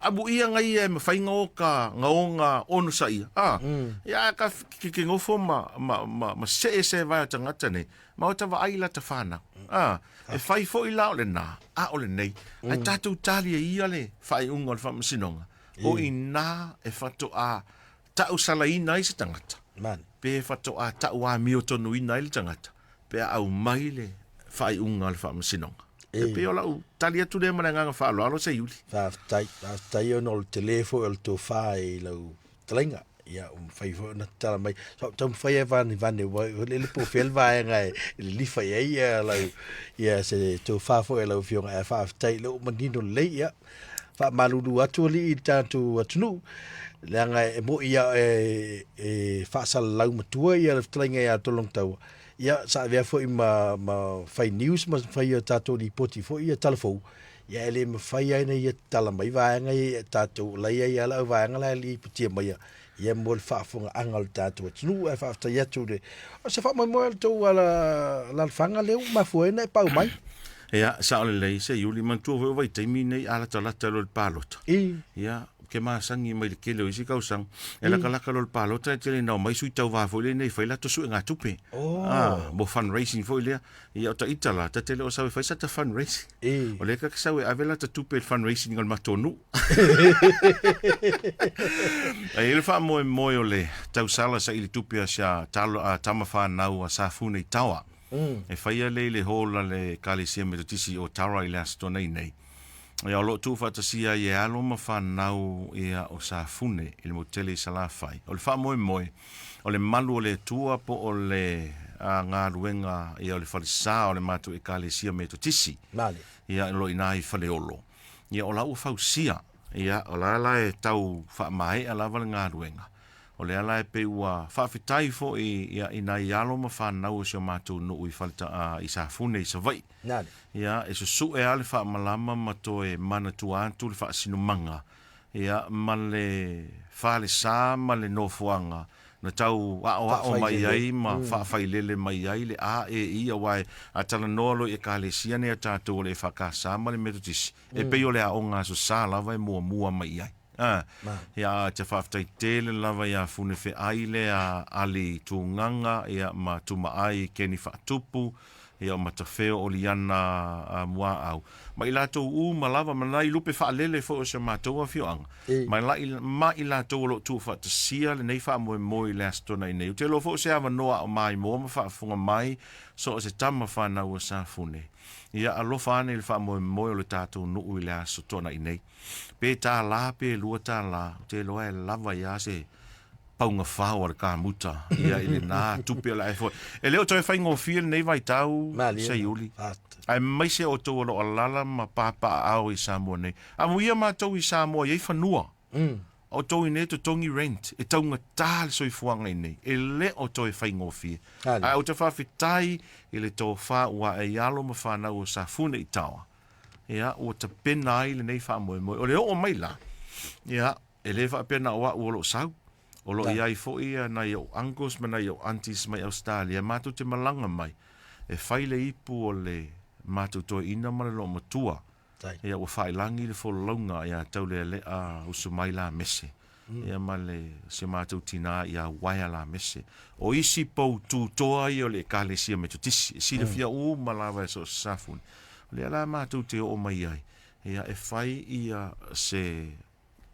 amuia ngai ia e mawhai nga o ka nga o nga ono sa ia. Ah, ia ka ke ke ngofo ma ma ma ma se e se vai o tangata nei. Ma o ta vaai la ta whanau. Ah, e whai foi la o le nā, a o le nei. Ai tātou tali e ia le whaiunga o le whamasinonga. O i nā e whato a tau salaina ai se tangata. Man. Pe whato a tau a mio tonuina ai le tangata. Pe a au mai le faaiuga a le Faamasinoga. E pei o lau tali atu lea ma le agaga faaaloalo Seiuli. Faafetai, faafetai ona o le tele foi o le tofa i lau fetalaiga. Ia, ua mafai foi ona tatala mai. Sa ou taumafai e vanevane, ua lele po o fea le vaega e lilifa i ai ia lau, ia se tofa foi a lau Afioga. Ae faafetai o lea ua manino lelei. Ia, faamalulu atu alii i le tatou atunuu, leaga e moni lava e faasalalau matua ia le fetalaiga ia Tologataua, ia sa avea foi ma, ma fai news ma fai a tatou lipoti foi ia talafou, ia e le mafai ai ona ia tatala mai vaega ia ia tatou, o la e i ai lava le auvaega la e lipotia maia ia mo le faafofogaaga o le tatou atunuu. Ae faafetai atu i le, o se faamoemoe o le tou alaalafaga lea ua mafua ai ona e pau mai. Ia, sao lelei, Seiuli, manatua foi o vaitaimi nei a latalata loa i le palota. Ia, ou te masani mai le tele o isi tausaga, e latalata loa i le palota e tele ina omai sui tauva foi lea nei e fai latou suegatupe. Mo fundraising foi lea. Ia o ta ita la, ta te le o sau e fai sa ta fundraising. O lea ta te sau e ave la ta tupe i le fundraising a le matou nuu. Ae i ai le faamoemoe o le tausala saili tupe a sia talo, a tama whanau a Safune i Tawa. E whaia lea i le hall a le Ekalesia Metotisi o Tara i le Aso Toonai nei. Ia o lo o tuufaatasia ai e alo ma fanau ia o Safune i le motu tele i Salafai. O le faamoemoe, o le malu o le Atua po o le galuega ia o le falesa o le matou Ekalesia Metotisi. Ia o lo o i ina i Faleolo. Ia o la ua fausia. Ia o la la e tau faamaea lava le galuega. O lea la e pei ua faafetai foi ia i nai alo ma fanau o si o matou nuu i Faleta, i Safune i Savaii. Ia, e susue lava le faamalama ma toe manatua atu le faasinomaga, ia, ma le falesa ma le nofoaga na tau aoao mai ai ma faafailele mai ai le AEI, aua a talanoa loa i Ekalesia nei a tatou o le EFKS ma le Metotisi, e pei o le aoga Aso Sa lava e muamua mai i ai. Ia, te faafetai tele lava iā Funefeai lea Ali Tugaga ia ma Tumaai Keni Faatupu ia o Matafeo Oliana Muaau ma i latou uma lava ma nai lupe faalele foi o si o matou afioaga ma ma i latou o lo o tuufaatasia lenei faamoemoe i le Aso Toonai nei. Ou te iloa foi o se avanoa a o maimoa ma faafofoga mai so o se tama fanau a Safune. Ia alofa ane i le faamoemoe o le tatou nuu i le Aso Toonai nei. Pe $1 pe $2, ou te iloa e lava ai lava se pauga fao a le kamuta ia i lena tupe o le a e foi. E le o toe faigofie lenei vaitau, Seiuli, aemaise outou o lo o alaala ma papaaao i Samoa nei. Amuia matou i Samoa e i ai fanua. Outou i inei e totogi rent, e taugata le soifuaga i inei, e le o toe faigofie. Ae ou te faafetai i le tofa ua ae i alo ma fanau o Safune i Taoa. Ia, ua tapena ai lenei faamoemoe. O le oo mai la, ia, e le faapea na o au o lo o sau. O lo o i ai foi nai ou uncles ma nai ou aunties mai Ausetalia matou te malaga mai e fai le ipu o le matou toeaina ma le loomatua. Ia, ua faailagi le folauga ia Taulealea Usumai Lamese, ia ma le si o matou tinā ia Waea Lamese. O isi pou tutoa ia o le Ekalesia Metotisi, e silafia uma lava e so o se safune. O lea la matou te oo mai ai, ia e fai ia se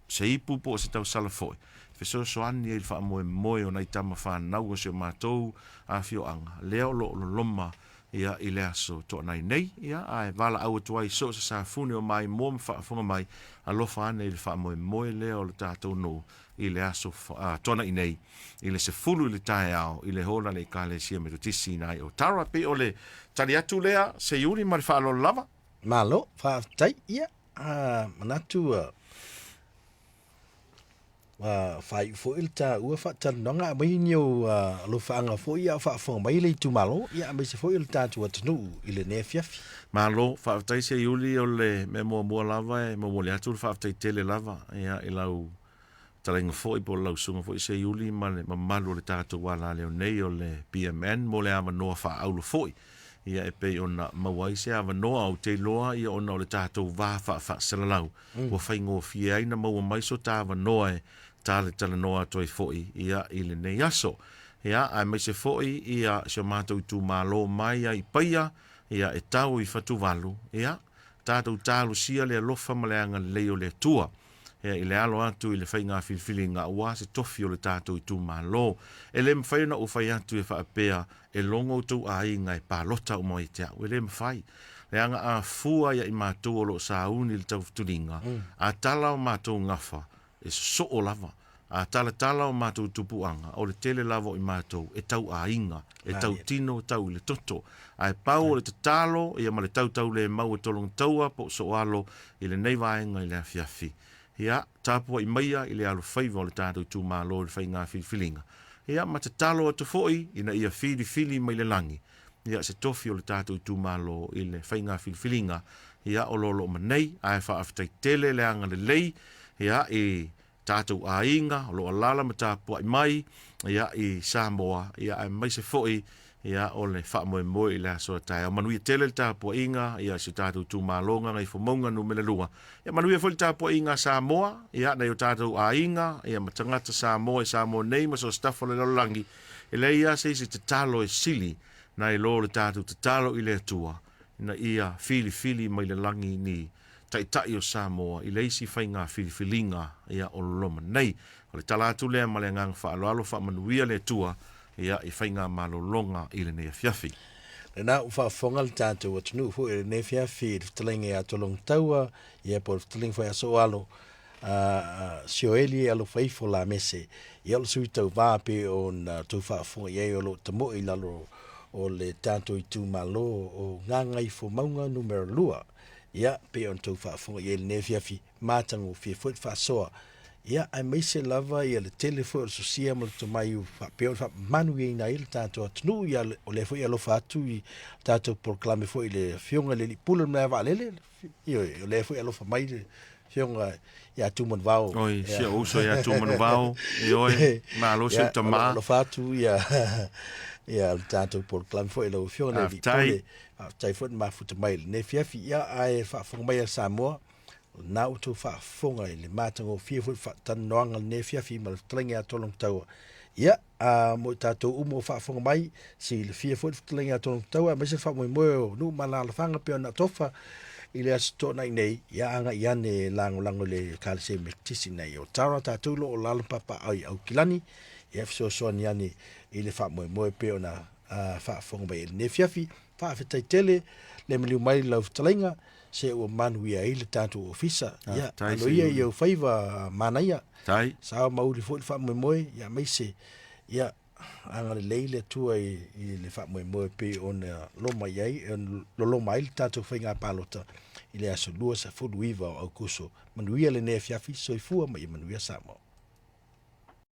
se ipu po o se tausala foi, e fesoasoani ai i le faamoemoe o nai tama fanau o si o matou afioaga, lea o lo o loloma ia i le aso Toonai nei, ia ae valaau atu ai so o se safune o maimoa ma faafofoga mai, alofa ane i le faamoemoe lea o le tatou nuu i le aso Toonai nei i le 10 i le taeao i le hall a le Ekalesia Metotisi i Nai Otara. Pei o le tali atu lea, Seiuli, ma le faaaloalo lava. Malo, faafetai. Ia, a manatu ua faaiu foi le taua faatalanoaga, aumai ni ou alofaaga foi a o faafofoga mai le itumalo, ia aemaise foi o le tatou atunuu i lenei afiafi. Malo, faafetai Seiuli, o le mea muamua lava e momoli atu le faafetai tele lava ia i lau talaiga foi po o lau susuga foi Seiuli ma le mamalu o le tatou alaleo nei o le BMN mo le avanoa faaauro foi ia e pei ona maua ai se avanoa. Ou te iloa ia ona o le tatou va faafaasalalau ua faigofie ai na maua mai so ta avanoa e talatalanoa atu ai foi ia i lenei aso. Ia aemaise foi ia si o matou itumalo mai ai i Paia ia e tau i Fatuvalu, ia tatou talosia le alofa ma le agalelei o le Atua. Ia, i le alo atu i le faiga filifiliga aua se tofi o le tatou itumalo. E le mafai ona ou fai atu e faapea e logo outou aiga e palota uma ia te au. E le mafai. Leaga a fua ia i matou o lo o sauni i le taufutuliga, a tala o matou gafa, e sosoo lava. A talatala o matou tupuaga, o le tele lava o i matou e tau aiga, e tau tino, tau i le toto. Ae pau o le tatalo ia ma le tautaulemau e Tologataua po o Sooalo i lenei vaega i le afiafi. Ia, tapuai maia i le alofaiva o le tatou itumalo i le faiga filifiliga. Ia, ma tatalo atu foi ina ia filifili mai le lagi ia se tofi o le tatou itumalo i le faiga filifiliga ia o lo o ma nei. Ae faafetai tele le agalelei ia i tatou aiga o lo o alaala ma tapuai mai ia i Samoa ia aemaise foi ia o le faamoemoe i le aso a taeao. Manuia tele le tapuaiga ia si o tatou itumalo Gagaifomauga Nu.2. Ia manuia foi le tapuaiga a Samoa ia nai o tatou aiga ia ma tagata Samoa i Samoa nei ma so o se tafa o le lalolagi. E leai lava se isi tatalo e sili nai lo le tatou tatalo i le Atua ina ia filifili mai le lagi ni Taitai o Samoa i le isi faiga filifiliga ia o loma nei. O le tala atu lea ma le agaga faaaloalo, faamanuia le Atua ia i faiga malologa i lenei afiafi. Lena ua faafofoga le tatou atunuu foi i lenei afiafi i le fetalaiga ia Tologataua, ia po o le fetalaiga foi ia Sooalo, a Sioeli e alofa ifo Lamese, ia o le sui tauva pei ona outou faafofoga i ai o lo o tamoe i lalo o le tatou itumalo o Gagaifomauga numera 2. Ia, pei ona outou faafofoga i ai i lenei afiafi, matagofie foi le faasoa. Ia, aemaise lava ia le tele foi o le sosia ma le tomai ua faapea ona faamanuiaina ai le tatou atunuu. Ia, o lea foi e alofa atu i tatou polokalame foi i le Afioga i le Alii Pule o le Malae Vaalele, ioe, o lea foi e alofa mai le Afioga ia Tumanuvao. Oi, si ou uso ia Tumanuvao, ioe, malo si ou tama. Alofa atu ia, ia le tatou polokalame foi i lau Afioga i le Alii Pule. Faafetai foi le mafuta mai i lenei afiafi. Ia, ae faafofoga mai a Samoa, o lena ua outou faafofoga i le matagofie foi faatalanoaga lenei afiafi ma le fetalaiga ia Tologataua. Ia, a mo i tatou uma o faafofoga mai, silafia foi le fetalaiga ia Tologataua, aemaise le faamoemoe o nuu ma alaalafaga pei ona tofa i le Aso Toonai nei, ia agai ane e lagolago i le Ekalesia Metotisi nei o Tara, tatou lo o alaala ma papaaao i Aukilani, ia fesoasoani ane i le faamoemoe pei ona faafofoga mai ai i lenei afiafi. Faafetai tele le maliu mai lau fetalaiga, se ua manuia ai le tatou ofisa. Ia, alo ia i ou faiva manaia. Sao mauli foi le faamoemoe, ia aemaise, ia, agalelei le Atua i, i le faamoemoe pei ona loma i ai, loloma ai le tatou faiga palota i le aso 29 o Aukuso. Manuia lenei afiafi, soifua ma ia manuia Samoa.